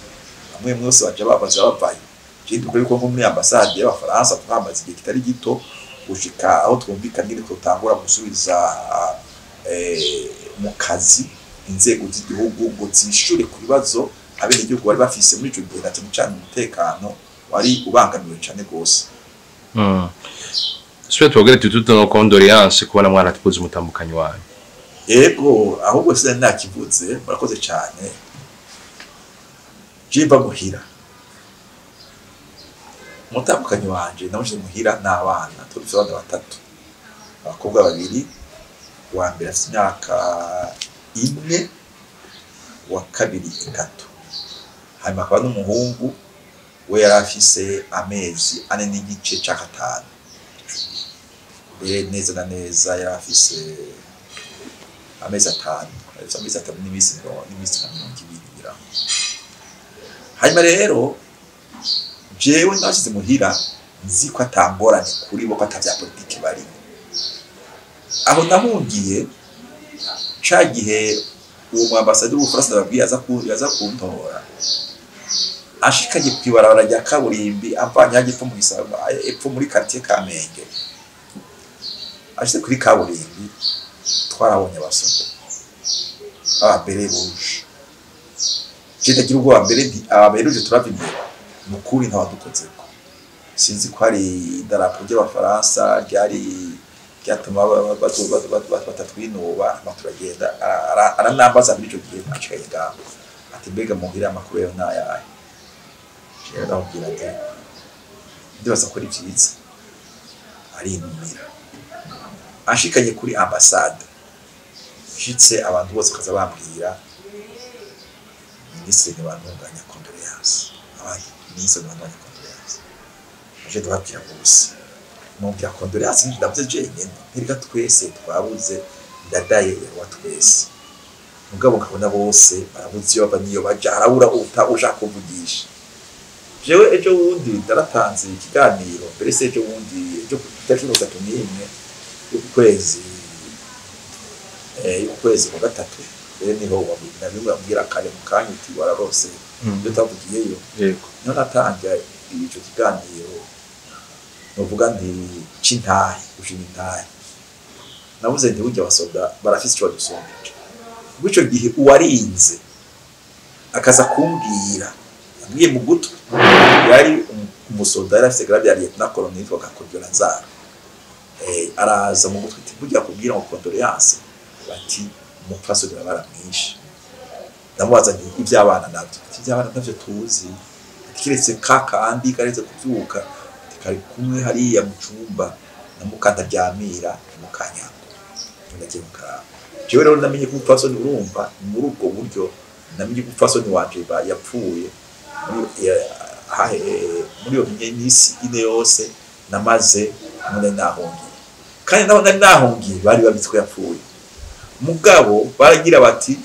bamwe mwese baja babaza bavayo. Je ndibuka yuko nko muri ambasade y'Abafaransa twamaze igihe kitari gito, gushika aho twumvikana ingene twotangura gusubiza mu kazi inzego z'igihugu ngo zishure ku bibazo abenegihugu bari bafise muri ico gihe, na cane cane umutekano wari ubangamiwe cane gose. Swe tubabwire tuti toutes nos condoléances kubona mwaratubuze umutambukanyi wanyu. Ego, ahubwo sinari nakivuze, murakoze cane. Jimba muhira, umutambukanyi wanje namushize muhira n'abana. Turi abana batatu, abakobwa babiri. Uwa mbere afite imyaka 4, uwa kabiri 3, hanyuma akaba n'umuhungu we yari afise amezi 4.5 ca 5. Mbere neza na neza yari afise amezi 5, afise amezi 5 n'iminsi nka 20 ngira ngo. Hanyuma rero jewe ndashize muhira nzi ko atangorane kuri bo, ko ata vya politiki barimo. Aho nahungiye ca gihe uwo mu ambasade w'Ubufaransa ndababwiye aza kuntora, ashikanye kw'ibarabara rya kaburimbi avanye hajya epfo mu Gisaba, epfo muri quartier Kamenge, ashitse kuri kaburimbi twarabonye abasoda aba bérets rouges. Je ndagira ubwoba mbere, nti aba bérets rouges turava imbere, ni ukuri ntawadukozeko. Sinzi ko hari idarapo ry'Abafaransa ryari ryatuma batatwinuba. Hama turagenda, aranambaza muri ico gihe ashikaye ngaho ati mbega muhira amakuru yayo nayahe? Jewe ndamubwira ati ndibaza ko ari vyiza. Arinumira. Ashikanye kuri ambasade, nshitse abantu bose bakaza bambwira minisitiri Ntibantunganya condoléances, abandi minisitiri Ntibantunganya condoléances. Aje ndababwira bose, mubwira condoléances, ndavuze jenyene ntireka, twese twabuze Ndadaye wa twese. Mugabo nkabona bose barabuze iyo bava n'iyo baja, harabura ushaka kuvugisha. Jewe ejo wundi ndaratanze ikiganiro, mbere se ejo wundi, ejo ku itariki 31 y'ukwezi y'ukwezi kwa gatatu, rero niho nabimwe wabwira kare mu kanya uti wararose ibyo utavugiyeyo. Niho natangira ico kiganiro, novuga nti c'intahe, gushima intahe. Navuze nti burya abasoda barafise ico badusumbije. Kuko ico gihe uwarinze akaza kumbwira, ambwiye mu gutwi, yari umusoda yari afise grade ya lieutenant colonel yitwaga Kodjo Lazare. Araza mu gutwi ati burya kubwira ngo condoléance, bati umupfasoni baramwishe. Ndamubaza nti iby'abana navyo? Ati iby'abana navyo tuzi, ati kiretse ka kandi karetse kuvyuka, ati kari kumwe hariya mu cumba na mukantaryamira mukanyanga ndagiye mukaraba. Jewe rero namenye ko umupfasoni, urumva muri ubwo buryo namenye ko umupfasoni wanje yapfuye muri iyo minsi 4 yose namaze nari nahungiye, kandi naho nari nahungiye bari babizi ko yapfuye. Mugabo baragira bati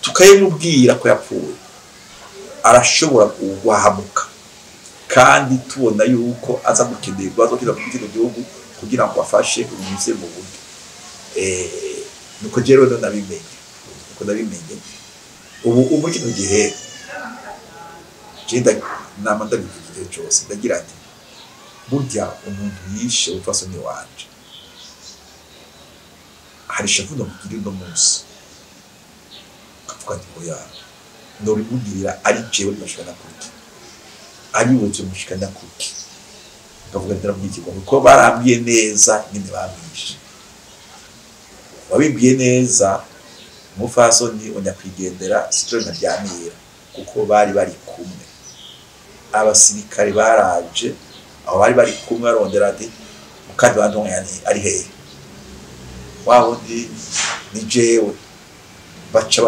tukayimubwira ko yapfuye arashobora guhamuka, kandi tubona yuko aza gukenerwa, aza muri kino gihugu kugira ngo afashe unyuze mu buryo. Nuko jewe rero nabimenye, nuko nabimenye ubu muri kino gihe je nama ndabivuga igihe cose, ndagira ati burya umuntu yishe umupfasoni wanje hari ishavu nomugirira uno munsi, akavuga nti oya noribugirira ari jewe rimushikana kuki, ari wewe mushikana kuki, ndavuga nti ndamwikirwa kuko barambwiye neza nyine bamwishe, wabimbwiye neza umupfasoni nyakwigendera Citron Ntaryamira, kuko bari bari kumwe. Abasirikare baraje aho bari bari kumwe arondera ati mukandi bandonke ari hehe, wa wundi ni jewe, baca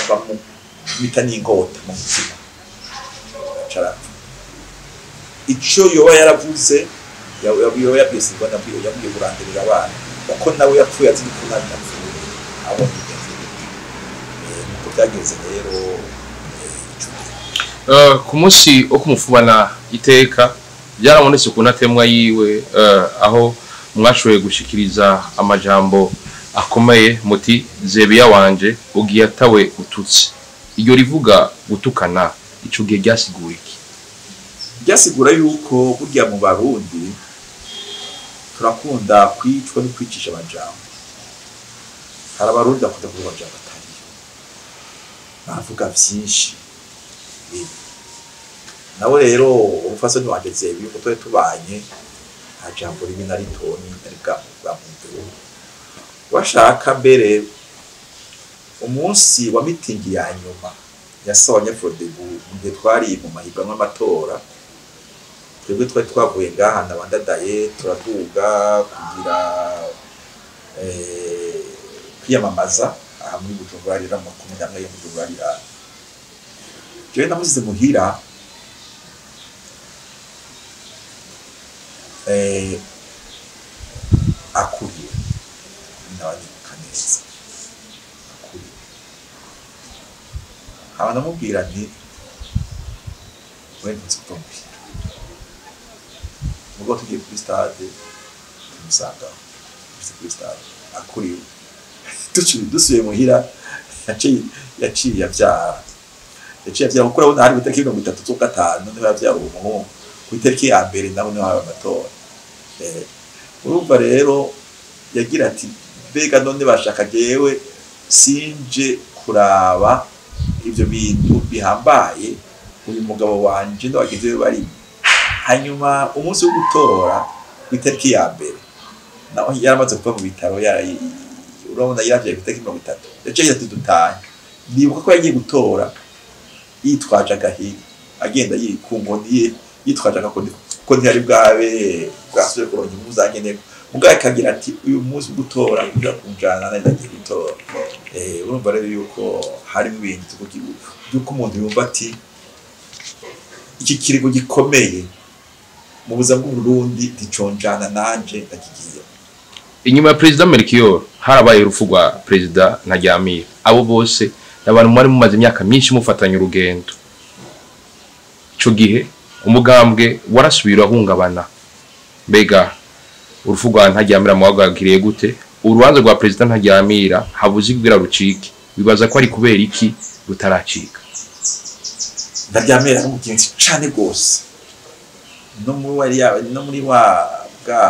bamumita n'ingota mu mutima aca arapfa. Ico yoba yaravuze yoba yabwiye Silvana, yabwiye kurandirira abana, kuko nawe yapfuye azi ko nabi yapfuye abonye bigenze gute. Nuko byagenze rero ico gihe. Ku munsi wo kumufubana iteka byarabonetse ku ntatemwa yiwe, aho mwashoboye gushikiriza amajambo akomeye muti Zebiya wanje ugiye atawe ututse. Iryo rivuga gutukana ico gihe ryasigura iki? Ryasigura yuko burya mu Barundi turakunda kwicwa no kwicisha amajambo. Hari Abarundi bakunda kuvuga amajambo atariyo, bavuga vyinshi. Nawe rero umupfasoni wanje Zebiya uko twari tubanye nta jambo ribi na ritoni nari bwamwumve. Washaka mbere umunsi wa mitingi ya nyuma yasaba abanyaFrodebu mu gihe twari mu mahiganwa y'amatora, twebwe twari twavuye ngaha ndabandadaye turaduga kugira kwiyamamaza aha muri Bujumbura rero mu komine amwe yo Bujumbura rero. Jewe namusize muhira akuriye n'abanyibuka neza akuriye, haba ndamubwira nti we ntuzi kuva muhira, ubwo tugiye kuri stade tumusangaho kuri stade akuriwe. Dusubiye muhira yaciye avyara, yaciye avyara kuko urabona hari itariki 30 z'ukwa gatanu niho yavyara uwo muhungu, ku itariki ya mbere naho niho haba amatora. Urumva rero yagira ati mbega none bashaka jewe sinje kuraba ivyo bintu bihambaye uyu mugabo wanje n'abagenzi be barimo. Hanyuma umunsi wo gutora ku itariki ya mbere naho yaramaze kuva mu bitaro, urabona yaravyaye ku itariki 30 yaciye ati dutahe. Nibuka ko yagiye gutora yitwaje agahiri, agenda ku nkoni ye yitwaje agakoni kuko ntiyari bwabe bwasubiye kuronka impuzu zankenerwa, mugabo akagira ati uyu munsi wo gutora uja kunjana nari ndagiye gutora. Urumva rero yuko harimo ibintu by'uko umuntu yumva ati iki kirego gikomeye mu buzima bw'Uburundi nticonjana nanje ndakigiye. Inyuma ya Perezida Melchior harabaye urupfu rwa Perezida Ntaryamira. Abo bose n'abantu mwari mumaze imyaka myinshi mufatanya urugendo. Ico gihe umugambwe warasubira ahungabana. Mbega urupfu rwa Ntaryamira mwagwakiriye gute? Urubanza rwa Perezida Ntaryamira habuze kugira rucike, bibaza ko ari kubera iki rutaracika? Ntaryamira ari umugenzi cane gose, no muri wa bwa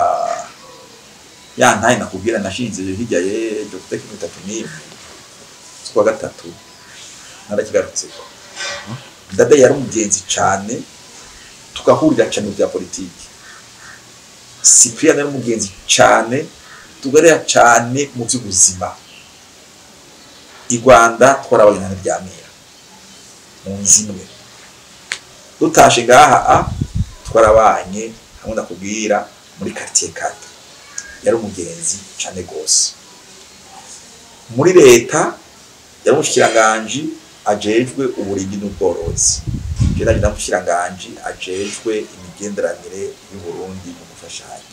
ya ntaye nakubwira nashinze hirya ye Dr. 31 z'ukwa gatatu narakigarutseko. Ndada yari umugenzi cane, tugahurira cane mu bya politiki. Cyprien yari umugenzi cane, tugarira cane mu by'ubuzima. I Rwanda twarabanye na Ntaryamira mu nzu imwe, dutashe ngaha twarabanye hamwe nakubwira muri quartier 4. Yari umugenzi cane gose. Muri leta yari umushikiranganji ajejwe uburimyi n'ubworozi, je nari n'umushikiranganji ajejwe imigenderanire y'u Burundi mu gufashanya.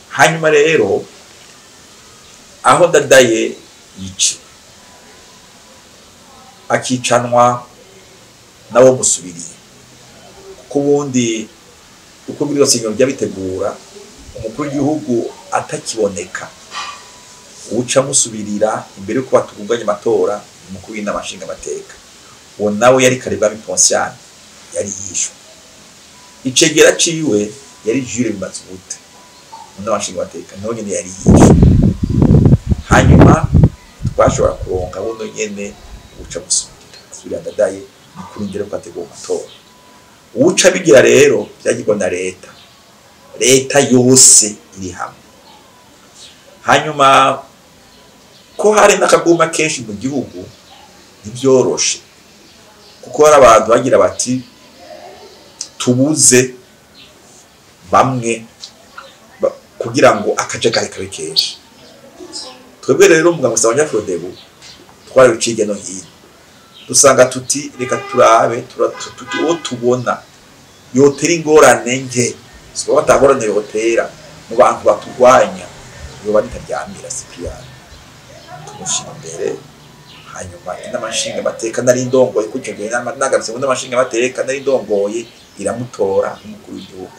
Hanyuma rero aho Ndadaye yice akicanwa nabo musubiriye, kuko ubundi uko biri yose ibintu byabitegura umukuru w'igihugu atakiboneka, uca musubirira imbere yuko batunganya amatora umukuru w'inama nshingamateka, uwo nawe yari Karebwami Ponsiano yari yishwe. Icegera ciwe yari Jules Bimatsubute mu nama nshingamateka, nawe nyene yari yishwe. Hanyuma twashobora kuronka buno nyene uca musubirira asubirira Ndadaye mu kurindira ko ategura amatora. Uca bigira rero byagirwa na leta, leta yose iri hamwe. Hanyuma ko hari n'akaguma kenshi mu gihugu ntibyoroshe, kuko hari abantu bagira bati tubuze bamwe kugira ngo akajagari kabe kenshi. Twebwe rero muganga Abanyafurodebu twari no hino, dusanga tuti reka turabe uwo tubona yotera ingorane nke, siko batagorane yotera mu bantu baturwanya, yoba Ntaryamira Cyprien tumushira imbere. Hanyuma inama nshingamateka nari ndongoye, kuko icyo gihe nagarutse mu nama nshingamateka nari ndongoye, iramutora nk'umukuru w'igihugu.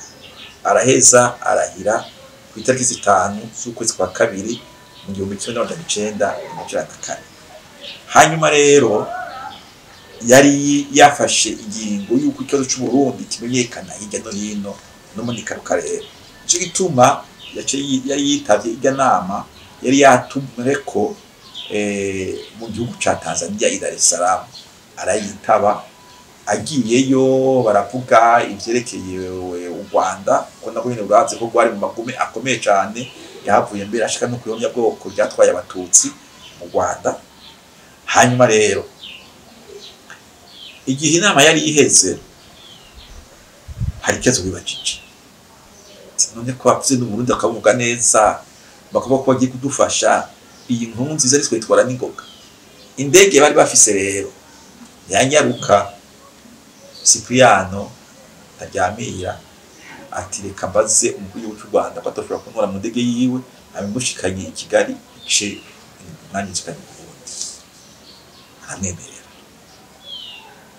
Araheza arahira ku itariki 5 z'ukwezi kwa kabiri mu 1994. Hanyuma rero yari yafashe ingingo y'uko ikibazo c'u Burundi kimenyekana hirya no hino no muri kano karere. Ico gituma yari yitavye irya nama yari yatumweko mu gihugu ca Tanzania i Dar es Salaam, arayitaba. Agiyeyo baravuga ivyerekeye u Rwanda, ko nako nyene urazi ko rwari mu magume akomeye cane, yahavuye mbere ashika no kuyomya bwoko ryatwaye abatutsi mu Rwanda. Hanyuma rero igihe inama yari iheze hari ikibazo bibajije, none ko bavuze n'Uburundi bakavuga neza, bakavuga ko bagiye kudufasha, iyi nkuru nziza ari twitwara n'ingoga. Indege bari bafise rero yanyaruka, Cypriano Ntaryamira ati reka mbaze umukuru w'igihugu cy'u Rwanda ko atoshobora kuntwara mu ndege yiwe abimushikanye i Kigali ice nanjye nshikanye mu Burundi. Aramwemerera.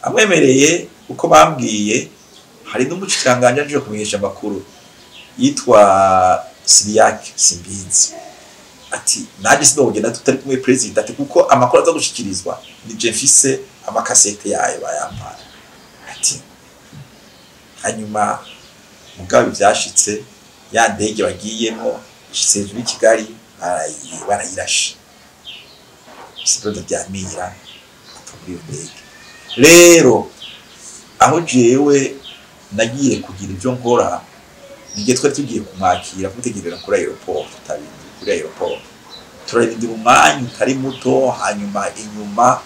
Amwemereye uko bambwiye, hari n'umushikiranganji aje kumenyesha amakuru yitwa Siriake Simbizi, ati naje sinogenda tutari kumwe president, ati kuko amakuru aza gushikirizwa ni je mfise amakasete yayo bayampaye. Ati hanyuma mugabo byashitse ya ndege bagiyemo ishitse hejuru y'i Kigali barayirashe, Cyprien Ntaryamira apfa muri iyo ndege. Rero aho jewe nagiye kugira ibyo nkora, nige twari tugiye kumwakira kumutegerera kuri aeroport, tutabindi kuri aeroport turarindira umwanya utari muto. Hanyuma inyuma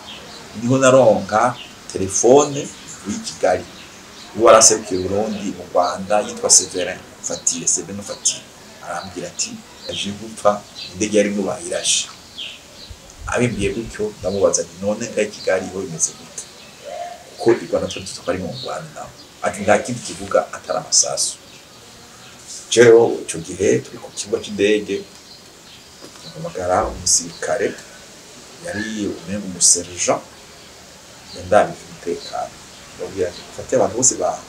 niho naronka telefone w'i Kigali, uwo araserukiye Burundi mu Rwanda yitwa Severin Fatire, Severin Fatire, arambwira ati aje gupfa indege yarimwo bayirashe. Abimbwiye gutyo ndamubaza nti none ngaho i Kigali ho bimeze gute, kuko i Rwanda twari tuzi ko ari mu Rwanda. Ati nta kindi kivuga atari amasasu. Jewe ico gihe turi ku kibuga c'indege, mpamagara umusirikare yari umenga umusergent yandabije umutekano, ndababwira nti: "Fate abantu bose bawe,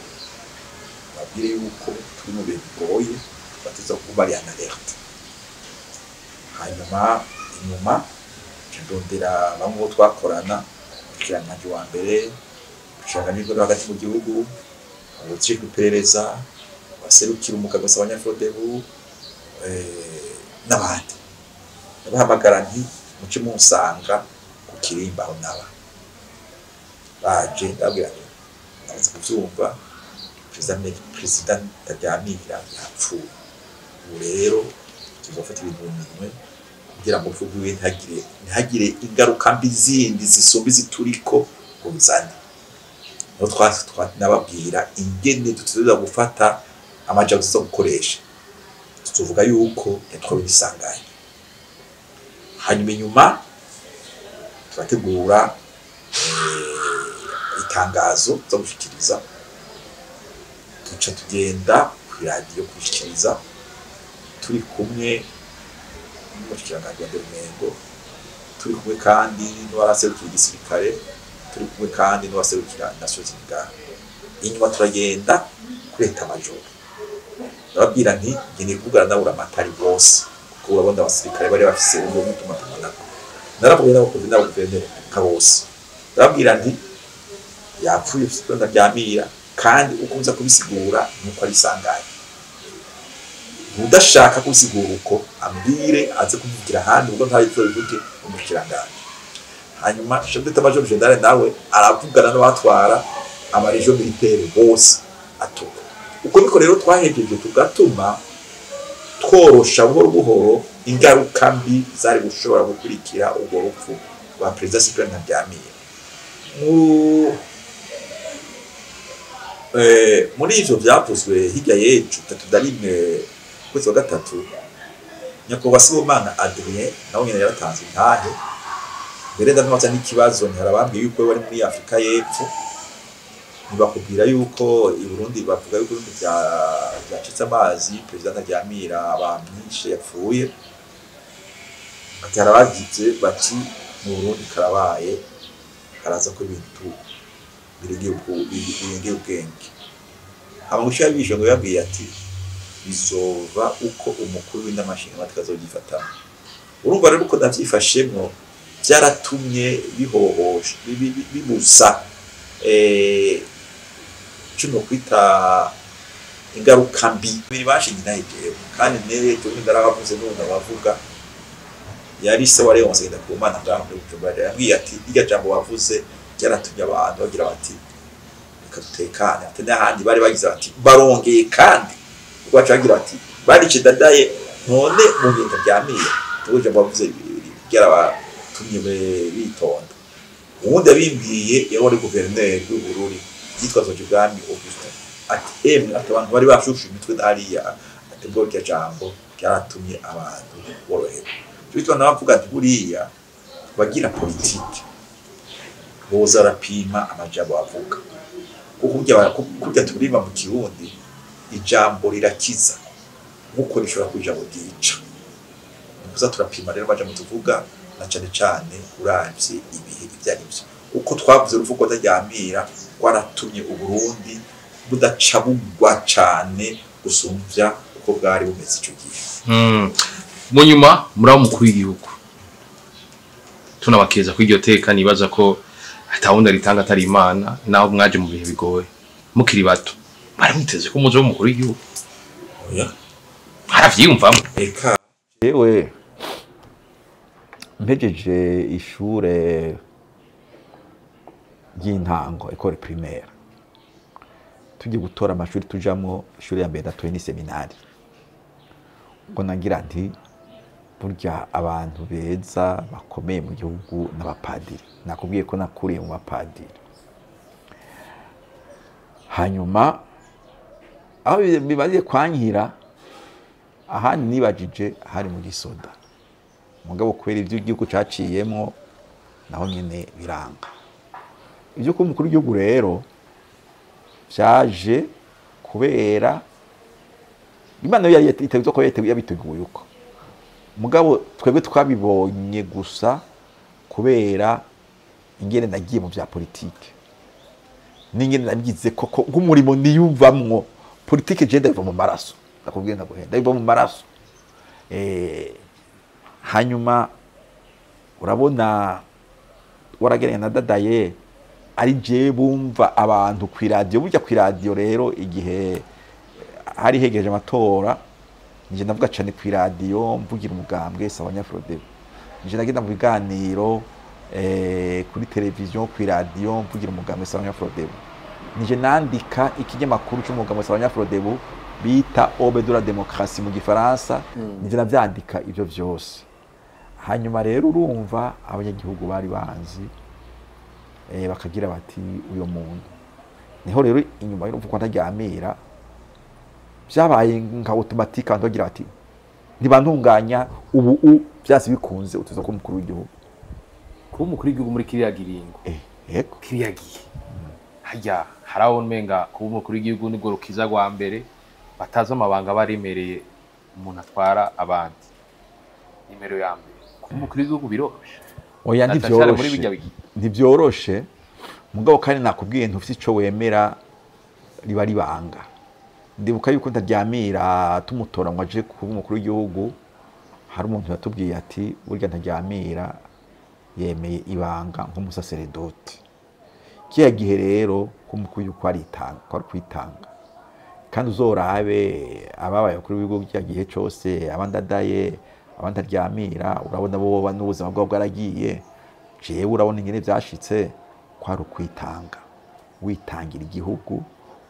babwire yuko turi mu bihe bigoye, bateza kuba bari en alerte." Hanyuma inyuma nca ndondera bamwe bo twakorana, umushikiranganji wa mbere, umushikiranganji w'intwaro hagati mu gihugu, abajejwe iperereza, abaserukira umugabo Sawanya-Frodebu n'abandi. Ndabahamagara nti: "Muce munsanga ku kirimba aho naba." Baje, ndababwira nti: "Namaze kuvyumva, perezida Ntaryamira yapfuye. Ubu rero tuzofata ibintu mu minwe kugira ngo urupfu rwiwe ntihagire ingaruka mbi zindi zisumba izituriko ngo bizane." Niho nababwira ingene dutegerezwa gufata amajambo tuza gukoresha, tuzovuga yuko yatwawe n'isanganya. Hanyuma inyuma turategura itangazo zo gushikiriza, duca tugenda kw'iradiyo kubishikiriza turi kumwe n'umushikiranganji wa mbere umengo, turi kumwe kandi n'uwaraserukira igisirikare, turi kumwe kandi n'uwaserukira Nations Unies. Inyuma turagenda kuri état-major, ndababwira nti: "Nkeneye kuvugana na buramatari bose," kuko urabona abasirikare bari bafise uburyo bwo gutumatumanako. Naravuye n'abaguverineri nka bose, ndababwira nti: "Yapfuye Ntaryamira, kandi uko nza kubisigura nuko ari isanganya. Udashaka kubisigura uko ambwire aze kuvugira ahandi, ubwo ntari bivuge umushikiranganji." Hanyuma chef d'état major général nawe aravugana n'abatwara amarégions militaires bose atuka. Uko niko rero twahejeje tugatuma tworosha buhoro buhoro ingaruka mbi zari gushobora gukurikira urwo rupfu rwa perezida Cyprien Ntaryamira. Muri ivyo vyavuzwe hirya y'ejo 31 ukwezi wa gatatu, nyakubahwa Sibomana Adrien nawe nyene yaratanze intahe. Mbere ndamubaza n'ikibazo, ntiharabambwiye yuko bari muri Afrika y'Epfo, ntibakubwira yuko i Burundi bavuga yuko ibintu vyacitse amazi, perezida Ntaryamira bamwishe yapfuye. Ati: "Harabagize bati mu Burundi karabaye, karaza ko ibintu birengeye ubwenge." Hama gushira bishe ngo yabwiye ati: "Bizova uko umukuru w'inama nshingamateka azogyifatamo." Urumva rero uko navyifashemwo vyaratumye bihohosha, bibuza ico nokwita ingaruka mbi. Biri bashinze inahe jewe kandi n'ejo bundi ndarabavuze, n'ubu ndabavuga, yari se wa Leonce Ngendakumana ngaho muri Bujumbura. Yambwiye ati: "Irya jambo wavuze ryaratumye abantu bagira bati reka dutekane." Ati: "N'ahandi bari bagize bati barongeye kandi kuko baca bagira bati barice Ndadaye, none mu ngendo ryamiye." Ubwo ijambo wavuze ryarabatumye bitonda. Uwundi yabimbwiye yari wari guverineri w'Ubururi yitwa Zojibwami Augustin, ati: "Emwe," ati, "abantu bari bashushe imitwe hariya," ati, "bwo iryo jambo ryaratumye abantu boroherwa." Cyo bituma nawe avuga ati: "Buriya bagira politike boza arapima amajambo avuga, kuko kurya turima mu Kirundi, ijambo rirakiza nkuko rishobora kuba ijambo ryica." Ni kuza turapima rero amajambo tuvuga, na cane cane uravye ibihe ivyo ari vyo. Uko twavuze urupfu rwa Ntaryamira rwaratumye Uburundi budaca bugwa cane gusumvya uko bwari bumeze ico gihe. Mu nyuma muri umukuru w'igihugu, tunabakeza kuri iryo teka, nibaza ko atawundi aritanga atari Imana. Naho mwaje mu bihe bigoye mukiri bato, mwari mwiteze ko muzoba umukuru w'igihugu? Oya. Mwaravyiyumvamo? Eka. Yewe, mpejeje ishure ry'intango, école primaire, tugiye gutora amashuri tujamwo, ishuri ya mbere natoye ni seminari. Ubwo nagira nti: "Burya abantu beza bakomeye mu gihugu n'abapadiri." Nakubwiye ko nakuriye mu bapadiri. Hanyuma aho bimaze kwankira, ahandi nibajije hari mu gisoda, mugabo kubera ibyo igihugu caciyemwo naho nyene biranga. Ibyo kuba umukuru w'igihugu rero vyaje kubera Imana yo yari iteguye ko yabiteguye uko. Mugabo twebwe twabibonye gusa kubera ingene nagiye mu bya politike, n'ingene nabigize koko nk'umurimo niyumvamwo. Politike je ndayiva mu maraso, ndakubwiye ndaguhenda, ndayiva mu maraso. Hanyuma urabona warageranye na Dadaye ari je bumva abantu ku radio. Burya ku radio rero igihe hari hegereje amatora, nje ndavuga cyane ku radio, mvugira umugambwe Sawanya-Frodebu. Nje nagenda mu biganiro kuri televiziyo, ku radio, mvugira umugambwe Sawanya-Frodebu. Nije nandika ikinyamakuru cy'umugambwe Sawanya-Frodebu bita Aube de la démocratie mu gifaransa. Nije navyandika ivyo vyose. Hanyuma rero urumva abanyagihugu bari banzi, bakagira bati uyo muntu niho rero inyuma y'urupfu kwa Ntaryamira byabaye nka automatique, abantu bagira bati ntibantunganya ubu byasi bikunze utuza ko umukuru w'igihugu. Kuba umukuru w'igihugu muri kiriya giringo, yego, kiriya gihe harya hari aho umenga kuba umukuru w'igihugu nibwo rukiza rwa mbere, batazi amabanga baremereye umuntu atwara abandi. Nimero ya mbere, kuba umukuru w'igihugu biroroshe? Oya, Na cyane muri ntibyoroshe. Bijya bigihe. Ntibyoroshe, mugabo kandi nakubwiye ntufite ico wemera riba ribanga. Ndibuka yuko Ntaryamira tumutora ngo aje kuba umukuru w'igihugu, hari umuntu yatubwiye ati burya Ntaryamira yemeye ibanga nk'umusaseredoti. Kiriya gihe rero ko umukuru w'igihugu aritanga, ko ari kwitanga. Kandi uzorabe ababaye abakuru b'ibihugu kiriya gihe cose, abandadaye, abandaryamira, urabona bo n'ubuzima bwabo bwaragiye. Jewe urabona ingene vyashitse, kwari ukwitanga, witangira igihugu,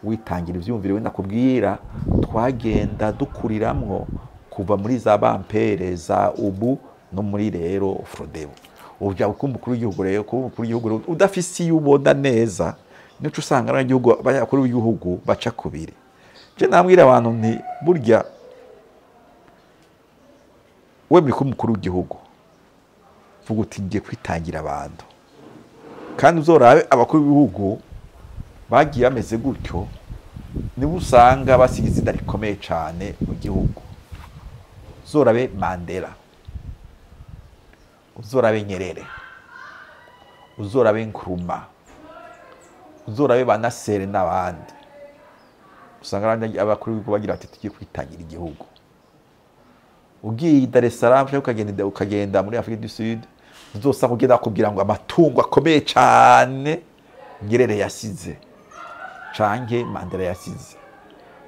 witangira ivyumviro. Wenda kubwira twagenda dukuriramwo kuva muri za bampere za ubu no muri rero Frodebu. Ubu kuba umukuru w'igihugu rero, kuba umukuru w'igihugu rero udafise iyo ubona neza, nico usanga abanyagihugu, abakuru b'igihugu baca kubiri. Je nambwira abantu nti burya wemeye kuba umukuru w'igihugu, vuga uti ngiye kwitangira abantu. Kandi uzorabe abakuru b'ibihugu bagiye bameze gutyo, nibo usanga basiga izina rikomeye cane mu gihugu. Uzorabe Mandela, uzorabe Nyerere, uzorabe Nkrumah, uzorabe ba Nasser n'abandi, usanga abakuru b'ibihugu bagira bati tugiye kwitangira igihugu. Ugiye i Dar es Salaam canke ukagenda muri Afrique du Sud, uzosanga ugenda bakubwira ngo amatungo akomeye cane Nyerere yasize canke Mandela yasize.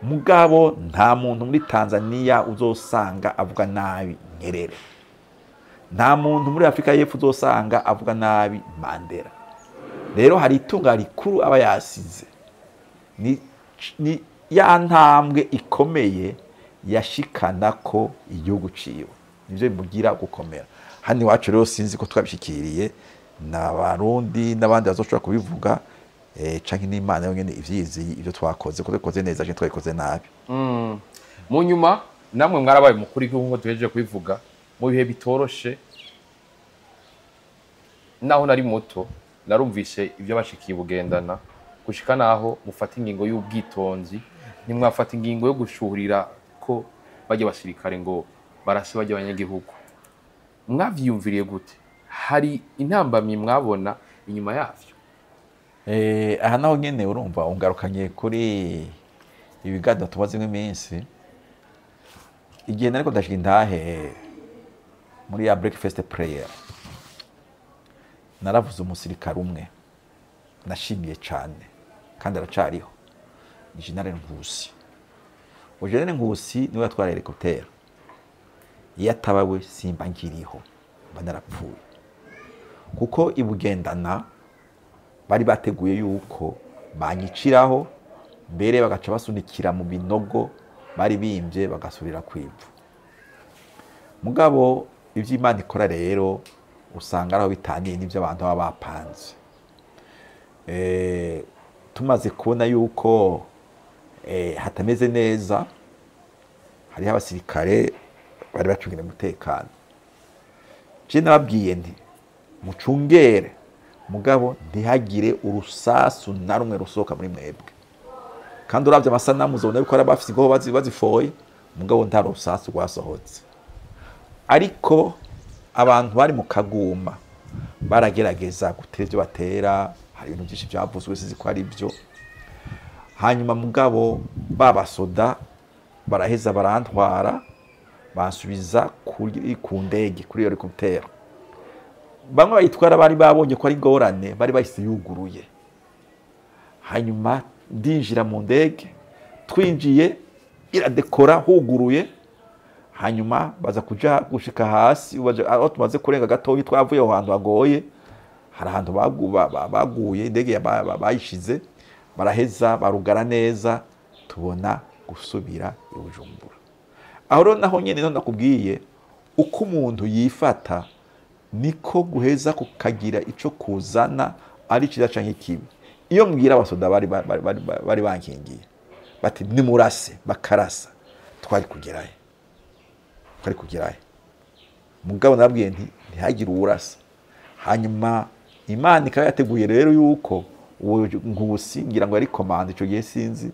Mugabo nta muntu muri Tanzania uzosanga avuga nabi Nyerere, nta muntu muri Afrika y'Epfo uzosanga avuga nabi Mandela. Rero hari itunga rikuru aba yasize, ni ya ntambwe ikomeye yashikana ko igihugu ciwe, nivyo bimugira gukomera. Hano iwacu rero sinzi ko twabishikiriye, n'abarundi n'abandi bazoshobora kubivuga, canke n'Imana yonyene ivyizi ivyo twakoze, ko twabikoze neza canke twabikoze nabi. Mu nyuma namwe mwarabaye umukuru w'igihugu nk'uko duhejeje kubivuga mu bihe bitoroshe. Naho nari muto narumvise ibyo bashikiye Bugendana, gushika naho mufata ingingo y'ubwitonzi, ntimwafata ingingo yo gushuhurira ko bajya abasirikare ngo barase bajya abanyagihugu. Mwavyiyumviriye gute? Hari intambamyi mwabona inyuma yavyo? Aha naho nyene urumva ungarukanye kuri ibiganiro tumazemo iminsi. Igihe nariko ndashika intahe muri ya breakfast prayer, naravuze umusirikare umwe nashimiye cane kandi aracariho, ni General Nkusi. Uwo General Nkusi niwe yatwara hélicoptère. Iyo ataba we simba nkiriho, mba narapfuye, kuko ibugendana bari bateguye yuko banyiciraho mbere, bagaca basunikira mu binogo bari bimvye, bagasubira kwivu. Mugabo ivyo Imana ikora rero usanga araho bitaniye n'ivyo abantu baba bapanze. Tumaze kubona yuko hatameze neza, hariho abasirikare bari bacungira umutekano. Je nababwiye nti mucungere, mugabo ntihagire urusasu na rumwe rusohoka muri mwebwe. Kandi uravye amasanamu uzobona yuko ari abafise ingoho bazifoye. Mugabo nta rusasu rwasohotse, ariko abantu bari mu Kaguma baragerageza gutera ibyo batera. Hari ibintu byinshi byavuzwe, sinzi ko ari byo. Hanyuma mugabo babasoda baraheza barantwara, bansubiza ku ndege, kuri hélicoptère. Bamwe bayitwara bari babonye ko ari ingorane, bari bahise yuguruye. Hanyuma ndinjira mu ndege, twinjiye iradekora huguruye. Hanyuma baza kuja gushika hasi, aho tumaze kurenga gatoyi, twavuye aho hantu hagoye, hari ahantu baguye indege bayishize, baraheza barugara neza, tubona gusubira i Bujumbura. Aho rero naho nyene nakubwiye uko umuntu yifata niko guheza kukagira ico kuzana, ari ciza canke kibi. Iyo mbwira abasoda bari bankingiye bati nimurase, bakarasa, twari kugerayo, twari kugerayo. Mugabo nabwiye nti ntihagire uwurasa. Hanyuma Imana ikaba yateguye rero yuko uwo Nkusi, ngira ngo yari commandant ico gihe, sinzi,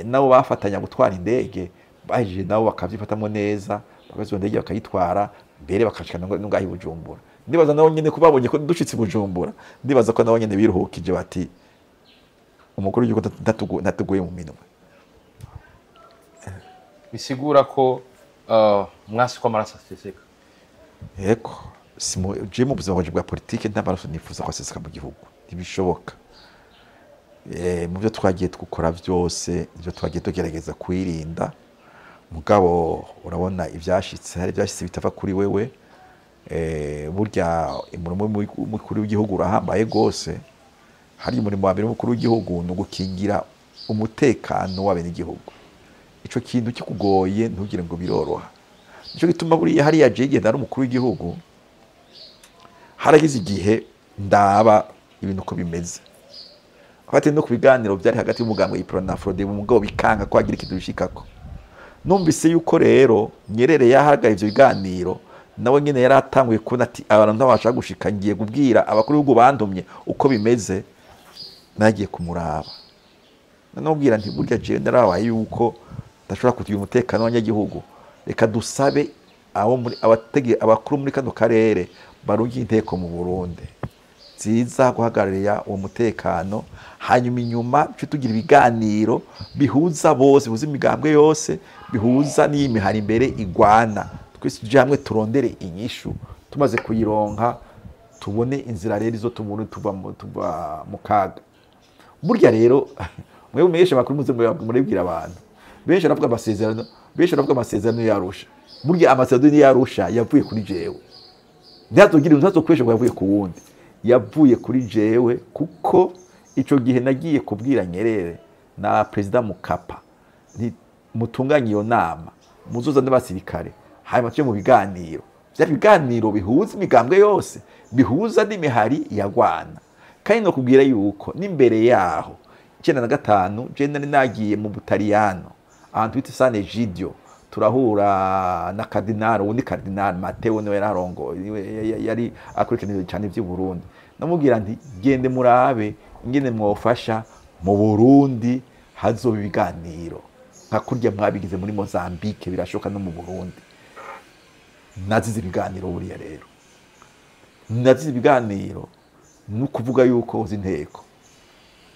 nabo bafatanya gutwara indege, bahejeje nabo bakavyifatamwo neza, bakaza iyo ndege bakayitwara mbere, bakashika no ngaho i Bujumbura. Ndibaza nabo nyene ko babonye ko dushitse i Bujumbura, ndibaza ko nabo nyene biruhukije bati umukuru w'igihugu ntatuguye mu minwe. Bisigura ko mwasi ko amaraso aseseka? Yego, je mu buzima bwanje bwa politike nta maraso nifuza ko aseseka mu gihugu, ntibishoboka. Mu byo twagiye dukora byose, ibyo twagiye tugerageza kwirinda, mugabo urabona ivyashitse, hari ivyashitse bitava kuri wewe. Burya umurimo w'umukuru w'igihugu urahambaye gose. Hari umurimo wa mbere w'umukuru w'igihugu ni ugukingira umutekano w'abenegihugu. Ico kintu kikugoye ntugire ngo biroroha. Nico gituma buriya hariya je igihe nari umukuru w'igihugu, haragize igihe ndaba ibintu uko bimeze, hagati no ku biganiro byari hagati y'umugambwe Uprona na Frodebu, mugabo bikanga ko hagira ikintu bishikako. Numvise yuko rero Nyerere yahagarariye ivyo biganiro, nawe nyene yari atanguye kubona ati abantu ntabasha gushika, ngiye kubwira abakuru b'ibihugu bantumye uko bimeze. Nagiye kumuraba, nanubwira nti burya jewe narabaye yuko ndashobora kugira umutekano w'abanyagihugu, reka dusabe abo muri abatege abakuru muri kano karere barungi inteko mu Burundi ziza guhagararira uwo mutekano, hanyuma inyuma tuce tugira ibiganiro bihuza bose, bihuza imigambwe yose, bihuza n'iy'imihari imbere igwana, twese tuje hamwe turondere inyishu. Tumaze kuyironka tubone inzira rero izo tubone tuva mu kaga. Burya rero mwe mumenyesha amakuru muze muribwira abantu benshi baravuga amasezerano, benshi baravuga amasezerano y'Arusha. Burya amasezerano y'Arusha yavuye kuri jewe, ntihazogire umuntu azokwesha ngo yavuye ku wundi, yavuye kuri jewe, kuko ico gihe nagiye kubwira Nyerere na Perezida Mukapa nti mutunganye iyo nama, muzoza n'abasirikare, hanyuma tuje mu biganiro. Vyari ibiganiro bihuza imigambwe yose, bihuza n'imihari yagwana. Kandi nokubwira yuko n'imbere yaho 95 je nari nagiye mu Butaliyano, ahantu bita San Egidio, turahura na cardinal, uwundi cardinal Matteo, niwe yararongoye, niwe yari akurikirana cyane ivy'u Burundi. Namubwira nti gende murabe ingene mwofasha mu Burundi hazoba ibiganiro nka kurya mwabigize muri Mozambique, birashoka no mu Burundi. Nazize ibiganiro buriya rero, nazize ibiganiro no kuvuga yuko uzi inteko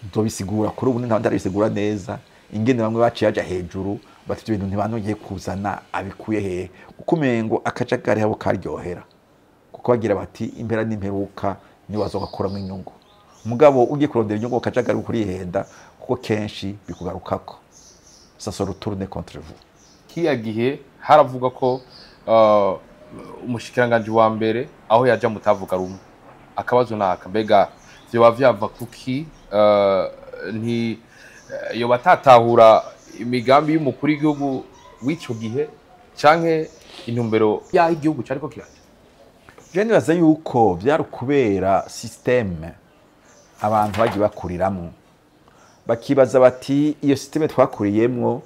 nzobisigura kuri ubu ntabwo neza ingene bamwe baciye baja hejuru bati ibyo bintu ntibanongeye kuzana abikuye hehe, kuko umengo akajagari habo karyohera, kuko bagira bati impera n'imperuka niwe azogakuramo inyungu. Mugabo ugiye kurondera inyungu akajagari kurihenda, kuko kenshi bikugarukako, ça se retourne contre vous. Kiya gihe haravuga ko umushikiranganji wa mbere aho yaja mutavuga rumwe. Akabazo naka, mbega vyoba vyava kuki? Nti yoba atatahura imigambi y'umukuru w'igihugu w'ico gihe canke intumbero y'aho igihugu cariko kiraja? Je nibaza yuko vyari ukubera système abantu bagiye bakuriramwo, bakibaza bati iyo système twakuriyemwo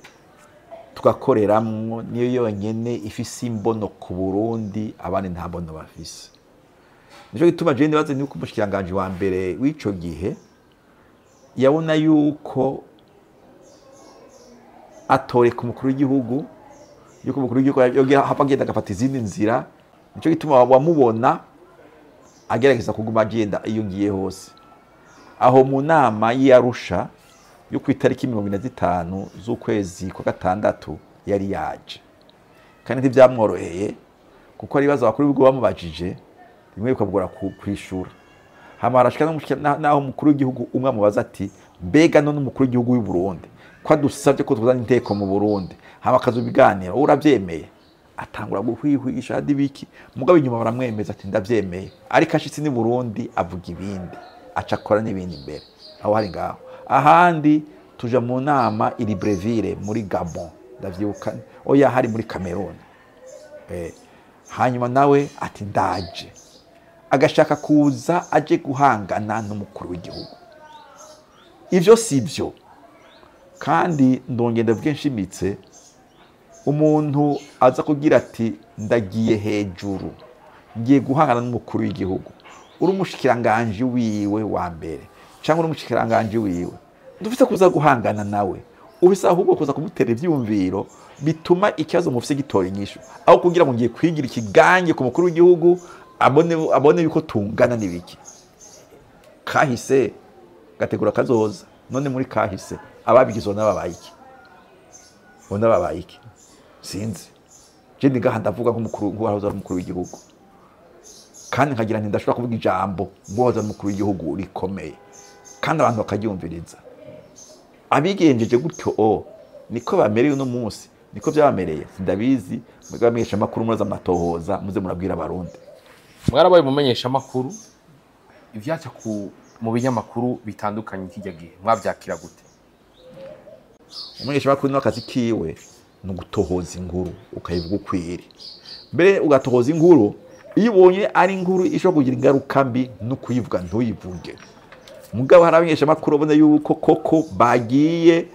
tugakoreramwo niyo yonyene ifise imbono ku Burundi, abandi nta mbono bafise. Nico gituma je nibaza yuko umushikiranganji wa mbere w'ico gihe yabona yuko atoreka umukuru w'igihugu yuko umukuru w'igihugu yogera hapa agenda agafata izindi nzira. Nico gituma wamubona agerageza kuguma agenda iyo ngiye hose. Aho mu nama y'Arusha yo ku itariki 25 z'ukwezi kwa gatandatu yari yaje, kandi ntibyamworoheye kuko ari ibibazo abakuru b'ibihugu bamubajije bimwe bikabugora kwishura. Hama arashika naho umukuru w'igihugu umwe amubaza ati mbega none umukuru w'igihugu w'u Burundi ko adusabye ko tuzana inteko mu Burundi, hama akazubiganira urabyemeye? Atangura guhwihwisha adibiki, mugabo inyuma baramwemeza ati ndabyemeye, ariko ashitse ni Burundi avuga ibindi, aca akora n'ibindi imbere aho hari ngaho. Ahandi tuja mu nama i Libreville muri Gabon, ndavyibuka, oya hari muri Cameroon. Hanyuma nawe ati ndaje, agashaka kuza aje guhangana n'umukuru w'igihugu. Ivyo sivyo. Kandi ndongenda ndavuge nshimitse, umuntu aza kugira ati ndagiye hejuru ngiye guhangana n'umukuru w'igihugu, uri umushikiranganje wiwe wa mbere cyangwa uri umushikiranganje wiwe, ndufise kuza guhangana nawe, ubisa ahubwo kuza kumutera ivyumviro bituma ikibazo mufise gitora inyishu, aho kugira ngo ngiye kwigira ikigange ku mukuru w'igihugu abone yuko tungana n'ibiki. Kahise gategura kazoza. None muri kahise ababigize n'ababaye iki? Bona babaye iki? Sinzi. Je ndi ngaha ndavuga nk'umukuru, nk'uwahoze ari umukuru w'igihugu, kandi nkagira nti ndashobora kuvuga ijambo nk'uwahoze ari umukuru w'igihugu rikomeye, kandi abantu bakaryumviriza. Abigenjeje gutyo o niko bamereye uno munsi, niko byabamereye, sindabizi. Mwebwe abamenyesha makuru muraza amatohoza, muze murabwira abarundi. Mwarabaye mumenyesha makuru, ivyaca ku mu binyamakuru bitandukanye kijya gihe mwavyakira gute? Umumenyesha makuru n'akazi kiwe ni ugutohoza inkuru ukayivuga ukwiri. Mbere ugatohoza inkuru, iyo ubonye ari inkuru ishobora kugira ingaruka mbi no kuyivuga ntuyivuge. Mugabo hari abamenyesha makuru ubona yuko koko bagiye,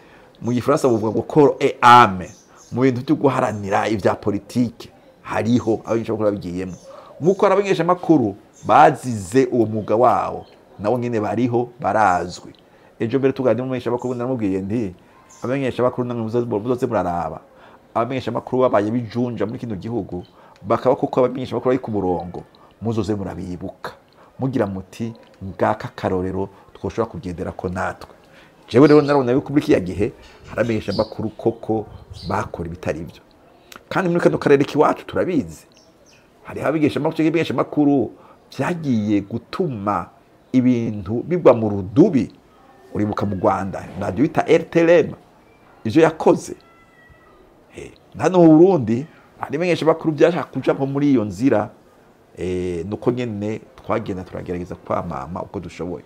mu gifaransa bavuga ngo corps et âme, mu bintu byo guharanira ibya politike, hariho abamenyesha makuru babigiyemo. Nkuko hari abamenyesha makuru bazize uwo mwuga wabo, nabo nyene bariho barazwi. Ejo mbere tuganira n'umumenyesha makuru naramubwiye nti abamenyesha makuru namwe muzoze muraraba, abamenyesha makuru babaye bijunja muri kino gihugu bakaba koko abamenyesha makuru bari ku murongo, muzoze murabibuka mugira muti ngaka karorero twoshobora kugendera ko natwe. Jewe rero narabona yuko muri kiya gihe haramenyesha makuru koko bakora ibitari byo, kandi muri kano karere kiwacu turabizi hari abigisha makuru cyangwa makuru byagiye gutuma ibintu bigwa mu rudubi. Uribuka mu Rwanda radio bita RTLM ivyo yakoze, hano mu Burundi hari menyesha bakuru byashaka kuja nko muri iyo nzira. Nuko nyene twagenda turagerageza kwamama uko dushoboye.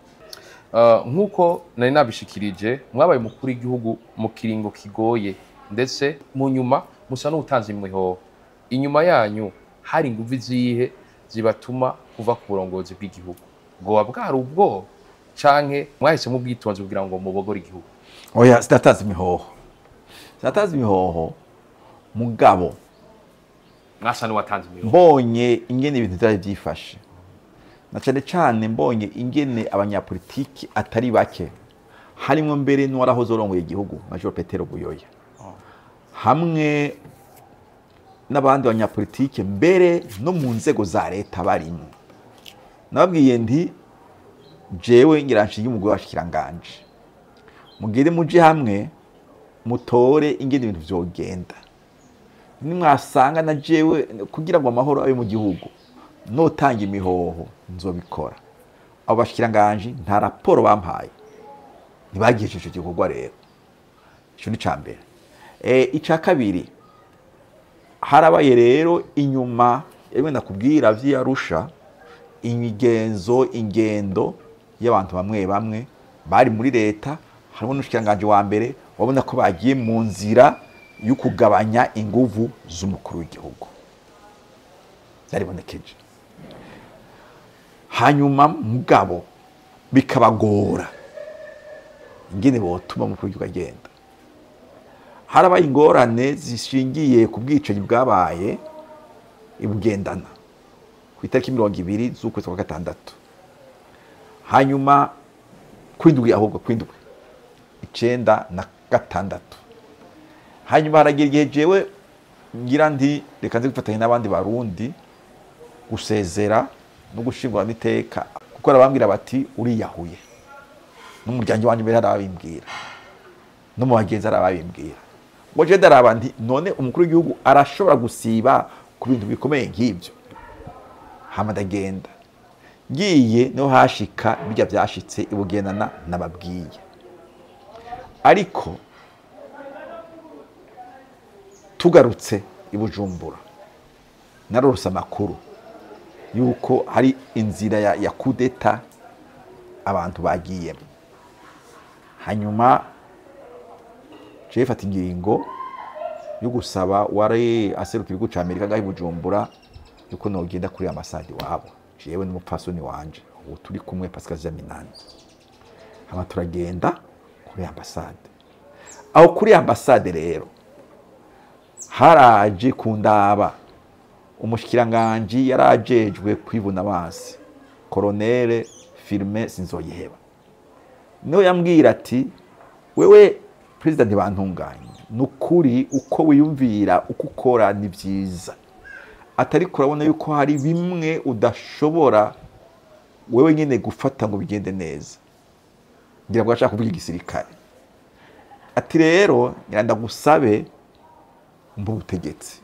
Nkuko nari nabishikirije, mwabaye umukuru w'igihugu mu kiringo kigoye, ndetse mu nyuma musa n'utanze imihoho. Inyuma yanyu hari inguvu zihe zibatuma kuva ku burongozi bw'igihugu? Bwoba bwari ubwoba canke mwahise mubwitonze kugira ngo mubogore igihugu? Oya, sinatazi imihoho, sinatazi imihoho, mugabo mwasa n'uwatanze imihoho. Mbonye ingene ibintu vyari vyifashe, na cane cane mbonye ingene abanyapolitiki atari bake, harimwo mbere n'uwarahoze urongoye igihugu Major Petero Buyoya, hamwe n'abandi banyapolitike mbere no mu nzego za leta barimo, nababwiye nti jewe ngira nshinge umugwi w'abashikiranganje, mugire muje hamwe mutore ingene ibintu vyogenda, nimwasanga na jewe kugira ngo amahoro abe mu gihugu notanga imihoho nzobikora. Abo bashikiranganje nta raporo bampaye, ntibagijeje ico gikorwa. Rero ico ni ica mbere. Ica kabiri, harabaye rero inyuma yewe nakubwira vy'Arusha imigenzo ingendo y'abantu bamwe bamwe bari muri leta, harimo n'umushikiranganje wa mbere, wabona ko bagiye mu nzira yo kugabanya inguvu z'umukuru w'igihugu, byaribonekeje. Hanyuma mugabo bikabagora ingene botuma umukuru w'igihugu agenda. Harabaye ingorane zishingiye ku bwicanyi bwabaye ibugendana ku itariki 20 z'ukwezi kwa gatandatu, hanyuma kwindwi, ahubwo kwindwi 96. Hanyuma haragira igihe jewe ngira nti reka nze gufatanya n'abandi barundi gusezera no gushingura n'iteka, kuko arabambwira bati uriyahuye, n'umuryango wanjye mbere arabimbwira, no mu bagenzi arabimbwira. Ngo je ndaraba nti none umukuru w'igihugu arashobora gusiba ku bintu bikomeye nk'ibyo? Hama ndagenda, ngiye niho hashika bijya byashitse ibugendana nababwiye. Ariko tugarutse i Bujumbura narose amakuru yuko hari inzira ya kudeta abantu bagiyemo. Hanyuma je fata ingingo yo gusaba wari aserukira igihugu ca Amerika ngaho i Bujumbura yuko nogenda kuri ambasade wabo, jewe n'umupfasoni wanje ubu turi kumwe Pascal Jaminani. Hama turagenda kuri ambasade. Aho kuri ambasade rero haraje kundaba umushikiranganji yarajejwe kwibuna abansi, Colonel Firmin Sinzoyiheba. Niwe yambwira ati wewe President Ntibantunganya, nukuri uko wiyumvira uko ukora ni vyiza, atari kurabona yuko hari bimwe udashobora wewe nyene gufata ngo bigende neza. Ngira ngo ashaka kuvuga igisirikare. Ati rero ngira ndagusabe mbu butegetsi.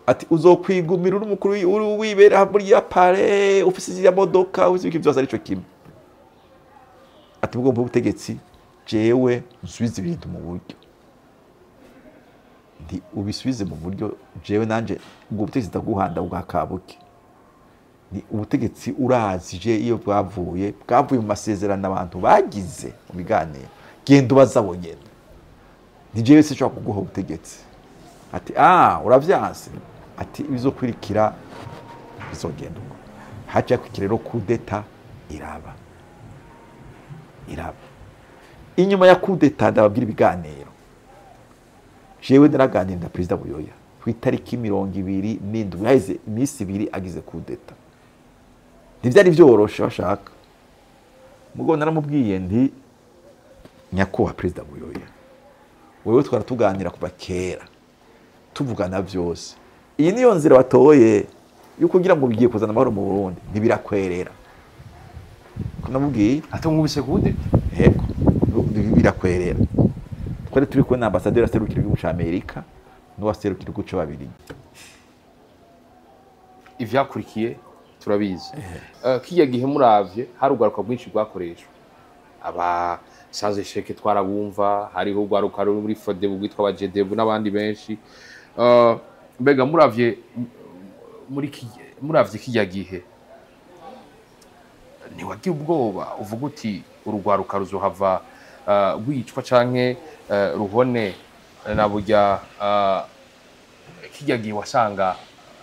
Ati uzokwigumira uri umukuru uri wibera muri ya pare ufise ya modoka ufise ibiki byose arico kimwe. Ati ubwo mbu butegetsi jewe nsubize ibintu mu buryo. Ndi ubisubize mu buryo jewe nanje ubwo butegetsi ndaguhanda ubwakabuke. Ni ubutegetsi urazi je iyo bwavuye mu masezerano abantu bagize mu biganiro, genda ubaza bonyene. Ni jewe sinshobora kuguha ubutegetsi. Ati uravyanse. Ati ibizokwirikira bizogenda uko. Haje kwikira rero kudeta iraba. Inyuma ya kudeta ndababwira ibiganiro. Jewe ndaraganira na President Buyoya ku itariki 27 haheze iminsi 2 agize kudeta. Ntivyari vyoroshe bashaka. Mugo naramubwiye nti nyakubahwa President Buyoya, wewe twara tuganira kuva kera tuvugana vyose, iyi niyo nzira batoye yo kugira ngo bigiye kuzana amahoro mu Burundi, ntibirakwerera. Namubwiye ati mwubise kudeta? Yego, birakwerera. Twari turi kumwe na ambassadeur aserukira igihugu ca Amerika n'uwaserukira igihugu c'Ababirigi. Ivyakurikiye turabizi. Kiya gihe muravye hari urwaruka rwinshi rwakoreshwa, aba sanze sheke twarabumva, hariho urwaruka ruri muri Fodebu rwitwa abajedebu n'abandi benshi. Mbega muravye muri muravye kijya gihe ntiwagira ubwoba uvuga uti urugwaruka ruzohava rwicwa canke ruhone na burya? Kijya gihe wasanga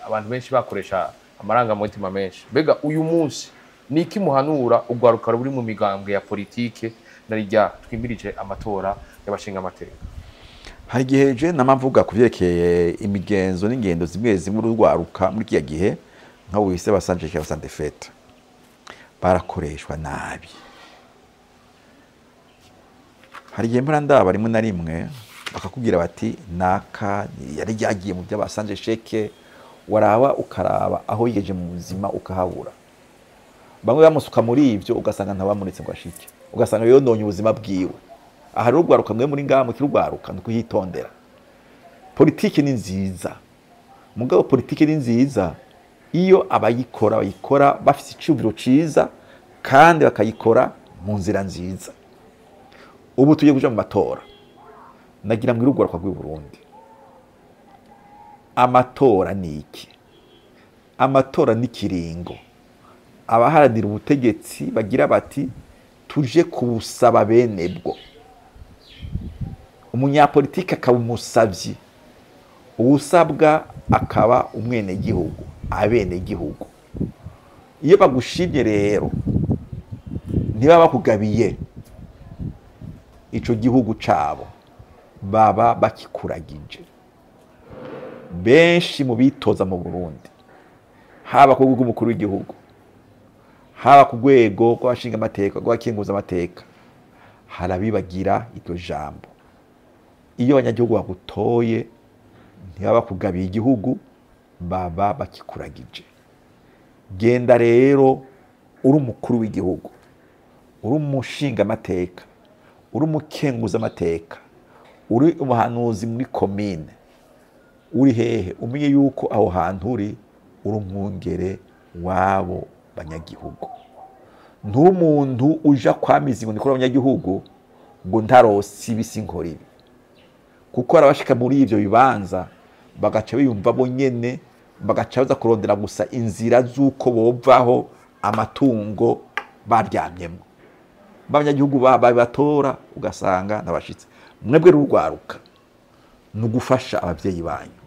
abantu benshi bakoresha amarangamutima menshi. Mbega uyu munsi niki muhanura urwaruka ruri mu migambwe ya politike narijya twimirije amatora y'abashinga amateka? Hari igihe je namavuga kuvyerekeye imigenzo n'ingendo zimwe zimwe urwaruka muri kiya gihe nka wise basanje cyangwa basande fete barakoreshwa nabi. Hari igihe mpora ndaba rimwe na rimwe bakakubwira bati naka yari yagiye mu by'abasanje sheke, waraba ukaraba aho yigeje mu buzima ukahabura. Bamwe bamusuka muri ivyo ugasanga ntabamuretse ngo ashike, ugasanga yononye ubuzima bwiwe. Aha rero urwaruka mwe muri ngaha mukirugwaruka no kuhitondera. Politiki ni nziza, mugabo politiki ni nziza iyo abayikora bayikora bafise icubiro ciza kandi bakayikora mu nzira nziza. Ubu tugiye kuja mu matora, nagira ngo urugwaruka rw'i Burundi, amatora ni iki? Amatora ni kiringo abaharanira ubutegetsi bagira bati tuje kubusaba bene bwo. Umunyapolitiki akaba umusavyi, uwusabwa akaba umwenegihugu, abenegihugu. Iyo bagushimye rero ntibaba bakugabiye ico gihugu cabo, baba bakikuragije. Benshi mu bitoza mu Burundi, haba ku rwego rw'umukuru w'igihugu, haba ku rwego rw'abashinga amateka, rw'abakenguza amateka, harabibagira iryo jambo. Iyo abanyagihugu bagutoye Ntibaba bakugabiye igihugu, baba bakikuragije. Genda rero uri umukuru w'igihugu, uri umushingamateka, uri umukenguzamateka, uri umuhanuzi muri komine, uri hehe, umenye yuko aho hantu uri uri umwungere w'abo banyagihugu. Nturi umuntu uja kwamiza inkoni kuri abanyagihugu ngo ntarose ibi sinkora ibi, kuko arabashika muri ivyo bibanza bagaca biyumva bo nyene, bagaca baza kurondera gusa inzira z'uko bovaho amatungo baryamyemo. Abanyagihugu babatora ugasanga nabashitse. Mwebwe rugwaruka nugufasha abavyeyi banyu,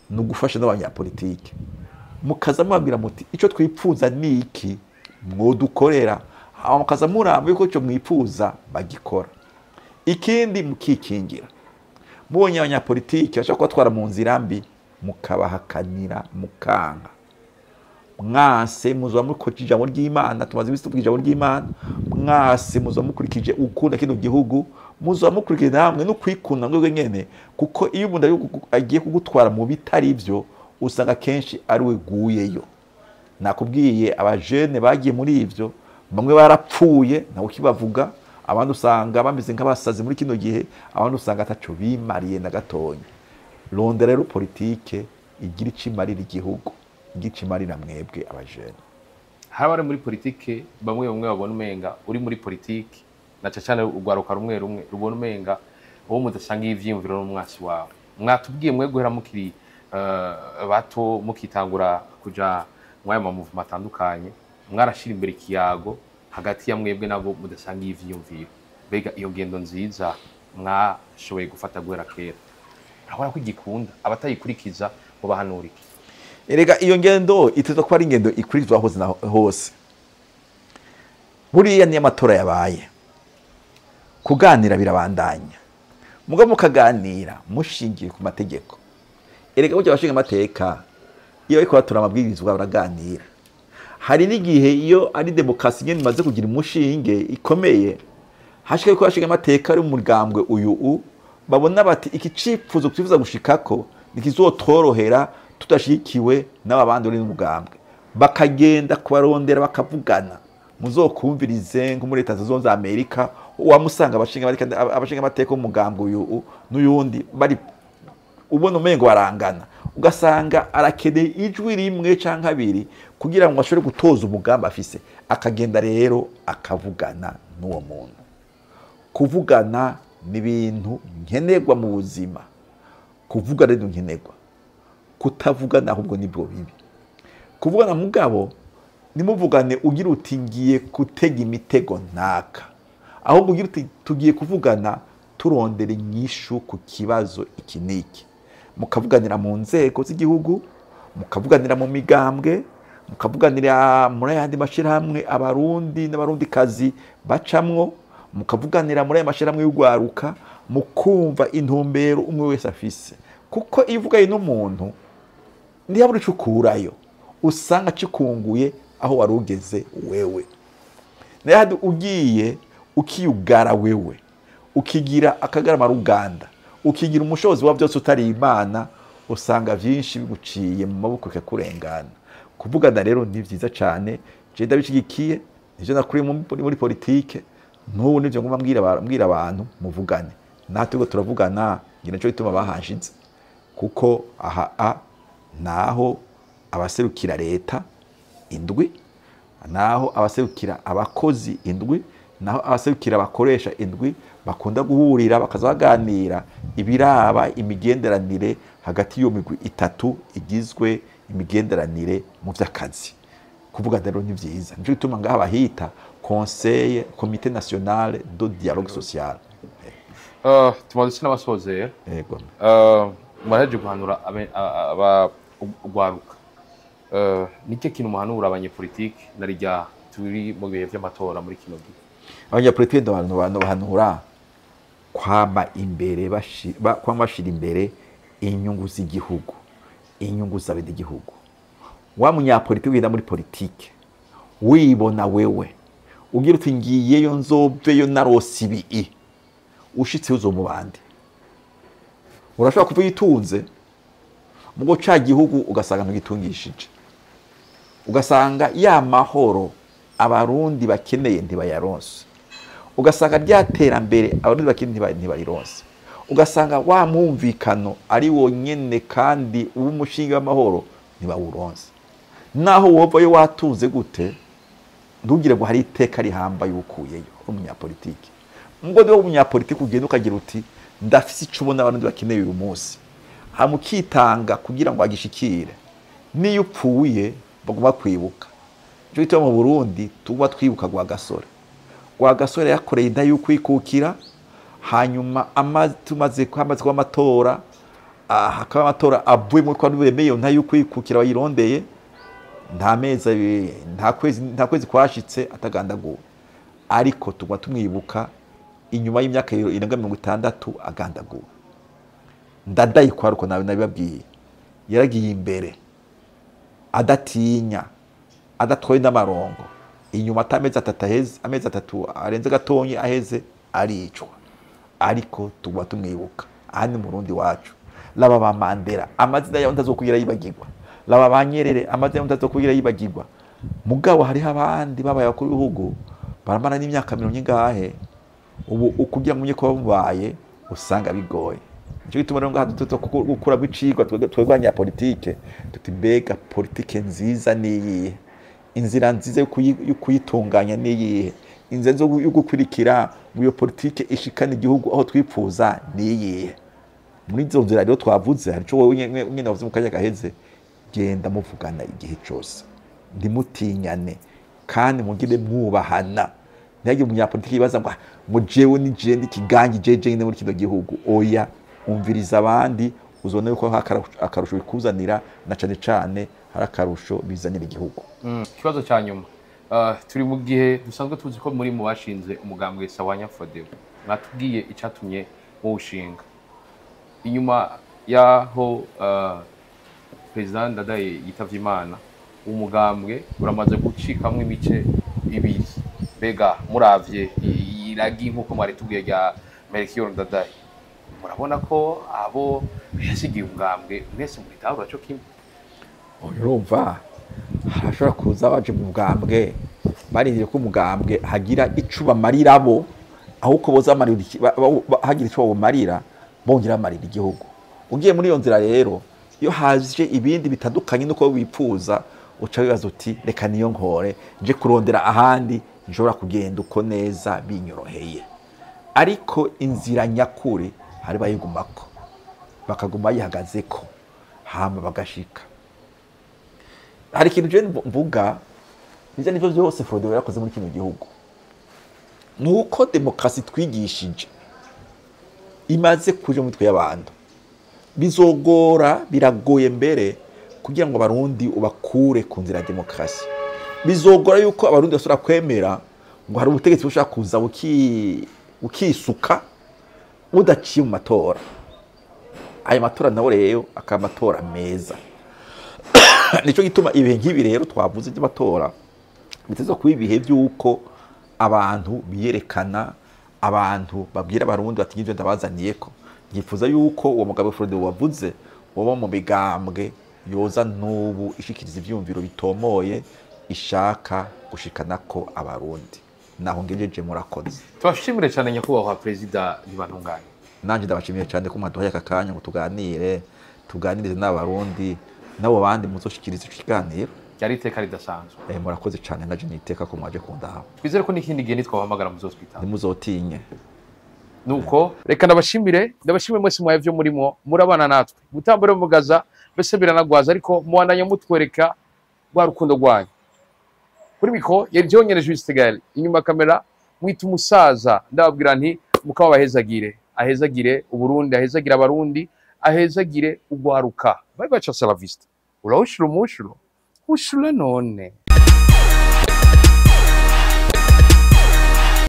nugufasha n'abanyapolitike, mukaza mubabwira muti ico twipfuza ni iki mwodukorera, hama mukaza muramba yuko ico mwipfuza bagikora. Ikindi mukikingira, mubonye abanyapolitike bashaka kubatwara mu nzira mbi, mukabahakanira, mukanka. Mwase muzoba mukurikije ijambo ry'Imana, tumaze iminsi tuvuga ijambo ry'Imana. Mwase muzoba mukurikije ukunda kino gihugu, muzoba mukurikije namwe no kwikunda mwebwe nyene, kuko iyo umuntu agiye kugutwara mu bitari byo usanga kenshi ari we guyeyo. Nakubwiye abajene bagiye muri ivyo, bamwe barapfuye ntawe ukibavuga, abandi usanga bameze nk'abasazi muri kino gihe, abandi usanga ataco bimariye na gatonya. Rondera rero politike igira ico imarira igihugu, igira ico imarira mwebwe abajene. Hari abari muri politike bamwe bamwe babona umenga uri muri politike, na cane cane urwaruka rumwe rumwe rubona umenga uwo mudasanga ivyiyumviro n'umwasi wawe. Mwatubwiye mwe guhera mukiri bato, mukitangura kuja mwaya ma mouvement atandukanye, mwarashira imbere ikiyago hagati ya mwebwe nabo mudasanga ivyiyumviro. Mbega iyo ngendo nziza mwashoboye gufata guhera kera, urabona ko igikunda abatayikurikiza ngo bahanurike? Erega iyo ngendo iteza kuba ari ingendo ikurikizwa hose na hose. Buriya niyo amatora yabaye, kuganira birabandanya, mugabo mukaganira mushingiye ku mategeko. Erega burya abashinga amateka iyo bariko batora amabwirizwa baraganira. Hari n'igihe iyo ari demokarasi nyene imaze kugira umushinge ikomeye, hashika yuko abashinga amateka ari mu mugambwe uyu u babona bati iki cipfuzo twifuza gushikako nikizotworohera tudashigikiwe n'aba bandi uri n'umugambwe, bakagenda kubarondera bakavugana. Muzokumvirize nko muri Leta Zunze Ubumwe za Amerika, wamusanga abashinga amateka y'umugambwe uyu n'uyundi bari ubona umengo barangana, ugasanga arakeneye ijwi rimwe canke abiri kugira ngo ashobore gutoza umugambi afise, akagenda rero akavugana n'uwo muntu. Kuvugana ni ibintu nkenerwa mu buzima, kuvugana ni nkenerwa, kutavugana ahubwo nibwo bibi. Kuvugana mugabo nimuvugane ugira uti ngiye gutega imitego ntaka, ahubwo ugira uti tugiye kuvugana turondera inyishu ku kibazo iki n'iki. Mukavuganira mu nzego z'igihugu, mukavuganira mu migambwe, mukavuganira muri ayandi mashirahamwe abarundi n'abarundikazi bacamwo, mukavuganira muri aya mashirahamwe y'urwaruka, mukumva intumbero umwe wese afise. Kuko iyo uvuganye n'umuntu ntiyabura ico ukurayo, usanga akikunguye aho wari ugeze wewe. Nayo ugiye ukiyugara wewe, ukigira akagarama ruganda, ukigira umushobozi wa byose utari Imana, usanga vyinshi biguciye mu maboko bikakurengana. Kuvugana rero ni vyiza cane, je ndabishigikiye, nivyo nakuriye muri politike, n'ubu nivyo nguma mbwira abantu muvugane. Natwe turavugana, ngira nico gituma bahanshize, kuko aha a naho abaserukira leta indwi, naho abaserukira abakozi indwi, naho abaserukira abakoresha indwi, bakunda guhurira bakaza baganira ibiraba imigenderanire hagati y'iyo migwi itatu igizwe imigenderanire mu vy'akazi. Kuvuga rero ni vyiza, nico gituma ngaha bahita Conseil Comité National de Dialogue Social. Tumaze n'abasozera. Yego. Mwaraje guhanura urwaruka. Nike kintu muhanura abanyepolitike narijya turi mu bihe vy'amatora muri kino gihe? Abanyepolitike abantu bahanura kwama imbere, kwama bashira imbere inyungu z'igihugu, inyungu z'abenegihugu. Wa munyapolitike ugenda muri politike wibona wewe, ugira uti ngiyeyo nzoveyo narose ibi, ushitse uzomubande. Urashobora kuva yitunze Mugo ca gihugu ugasanga ntugitungishije, ugasanga ya mahoro abarundi bakeneye ntibayaronse, ugasanga rya terambere abarundi bakeneye ntibarironse, ugasanga wa mwumvikano ari wonyene kandi uw'umushinga w'amahoro ntibawuronse. Naho wovayo watuze gute, ntugire ngo hari iteka rihamba yukuyeyo umunyapolitiki. Ngo niba umunyapolitiki ugenda ukagira uti ndafise ico ubona abarundi bakeneye uyu munsi, hama ukitanga kugira ngo agishikire, niyo upfuye baguma kwibuka. Nico gituma mu Burundi tuguma twibuka Rwagasore. Rwagasore yakoreye inda y'ukwikukira, hanyuma tumaze kuba amatora, hakaba amatora avuye muri kwa bemeye nta y'ukwikukira bayirondeye, nta mezi, nta kwezi kwashitse atagandaguwe, ariko tuguma tumwibuka inyuma y'imyaka irenga 60 agandaguwe. Ndadaye kwaruko nawe nabibabwiye, yaragiye imbere adatinya, adatwaye n'amarongo, inyuma atamezi atatu aheze, amezi atatu arenze gatonyi aheze aricwa, ariko tuguma tumwibuka. Aha ni Murundi wacu. Laba ba Mandela amazina yawe ntazokugira yibagirwa, laba ba Nyerere amazina yawe ntazokugira yibagirwa. Mugabo hariho abandi babaye abakuru b'ibihugu baramara n'imyaka mirongo ingahe, ubu ukugira ngo umenye ko bamubaye usanga bigoye. Nico gituma rero ngaha dutegerezwa gukuramwo icigwa twebwe abanyapolitike, tuti mbega politike nziza niyihe, inzira nziza yo kuyitunganya niyihe, inzira yo gukurikira ngo iyo politike ishikane igihugu aho twipfuza niyihe. Muri izo nzira rero twavuze, hari ico wowe nyene wavuze mu kanya gaheze, genda muvugana igihe cose, ntimutinyane kandi mugire mwubahana. Ntihagire umunyapolitiki yibaza ngo ngo jewe ni je ndi kigangi jeje nyene muri kino gihugu. Oya, umviriza abandi, uzone yuko akarusho bikuzanira, na cane cane hari akarusho bizanira igihugu. Ikibazo cya nyuma, turi mu gihe dusanzwe tuzi ko muri mu bashinze umugambwe Sawanya Frodebu, mwatubwiye icatumye muwushinga. Inyuma yaho President Ndadaye yitavye Imana, umugambwe uramaze gucikamwo imice ibiri. Mbega muravye iragi nk'uko mwari tubwiye rya Melchior Ndadaye, murabona ko abo yasigiye umugambwe mwese muritahura co kimwe? Urumva harashobora kuza baje mu mugambwe barindiriye ko umugambwe hagira ico bamarira bo, aho uko boza hagira ico bamarira bongera bamarira igihugu. Ugiye muri iyo nzira rero, iyo haje ibindi bitandukanye nuko wipfuza, uca wibaza uti reka niyo nkore nje kurondera ahandi nshobora kugenda uko neza binyoroheye. Ariko inzira nyakuri hari bayigumako, bakaguma bayihagazeko hama bagashika. Hari ikintu je mvuga, ivyo nivyo vyose Frodebu yakoze muri kino gihugu, nuko demokrasi twigishije imaze kuja mu mitwe y'abantu. Bizogora, biragoye mbere kugira ngo abarundi ubakure ku nzira ya demokrasi. Bizogora yuko abarundi basubira kwemera ngo hari ubutegetsi bushaka kuza bukisuka budaciye mu matora. Ayo matora nawe rero akaba amatora meza. Nico gituma ibihe nk'ibi rero twavuze by'amatora bitezwa kuba ibihe by'uko abantu biyerekana, abantu babwira abarundi bati ngivyo ndabazaniyeko. Nyifuza yuko uwo mugabo Frodebu wavuze woba mu migambwe yoza n'ubu ishikiriza ivyumviro bitomoye ishaka gushikanako abarundi. Naho ngejeje, murakoze. Tubashimire cyane nyakubahwa Perezida Ntibantunganya. Nanje ndabashimiye cyane ko mwaduhaye aka kanya ngo tuganire, tuganirize n'abarundi nabo bandi muzoshikiriza ico kiganiro. Ryari iteka ridasanzwe. Murakoze cyane, naje niteka ko mwaje kundaha. Twizere ko n'ikindi gihe nitwabahamagara muzotwitaba. Ntimuzotinye. Nuko reka ndabashimire, ndabashimire mwese mwaye vyo murimo murabana natwe. Gutambura mugaza mbese biranagwaza, ariko muwandanya mutwereka rwa rukundo rwanyu. Kuri micro yari Jonyene Juste Gaël, inyuma kamera mwita umusaza, ndababwira nti mukaba bahezagire, ahezagire Uburundi, ahezagire abarundi, ahezagire ugwaruka. Bye bye, ciao, la vista. Urahushura umushuro, ushura none.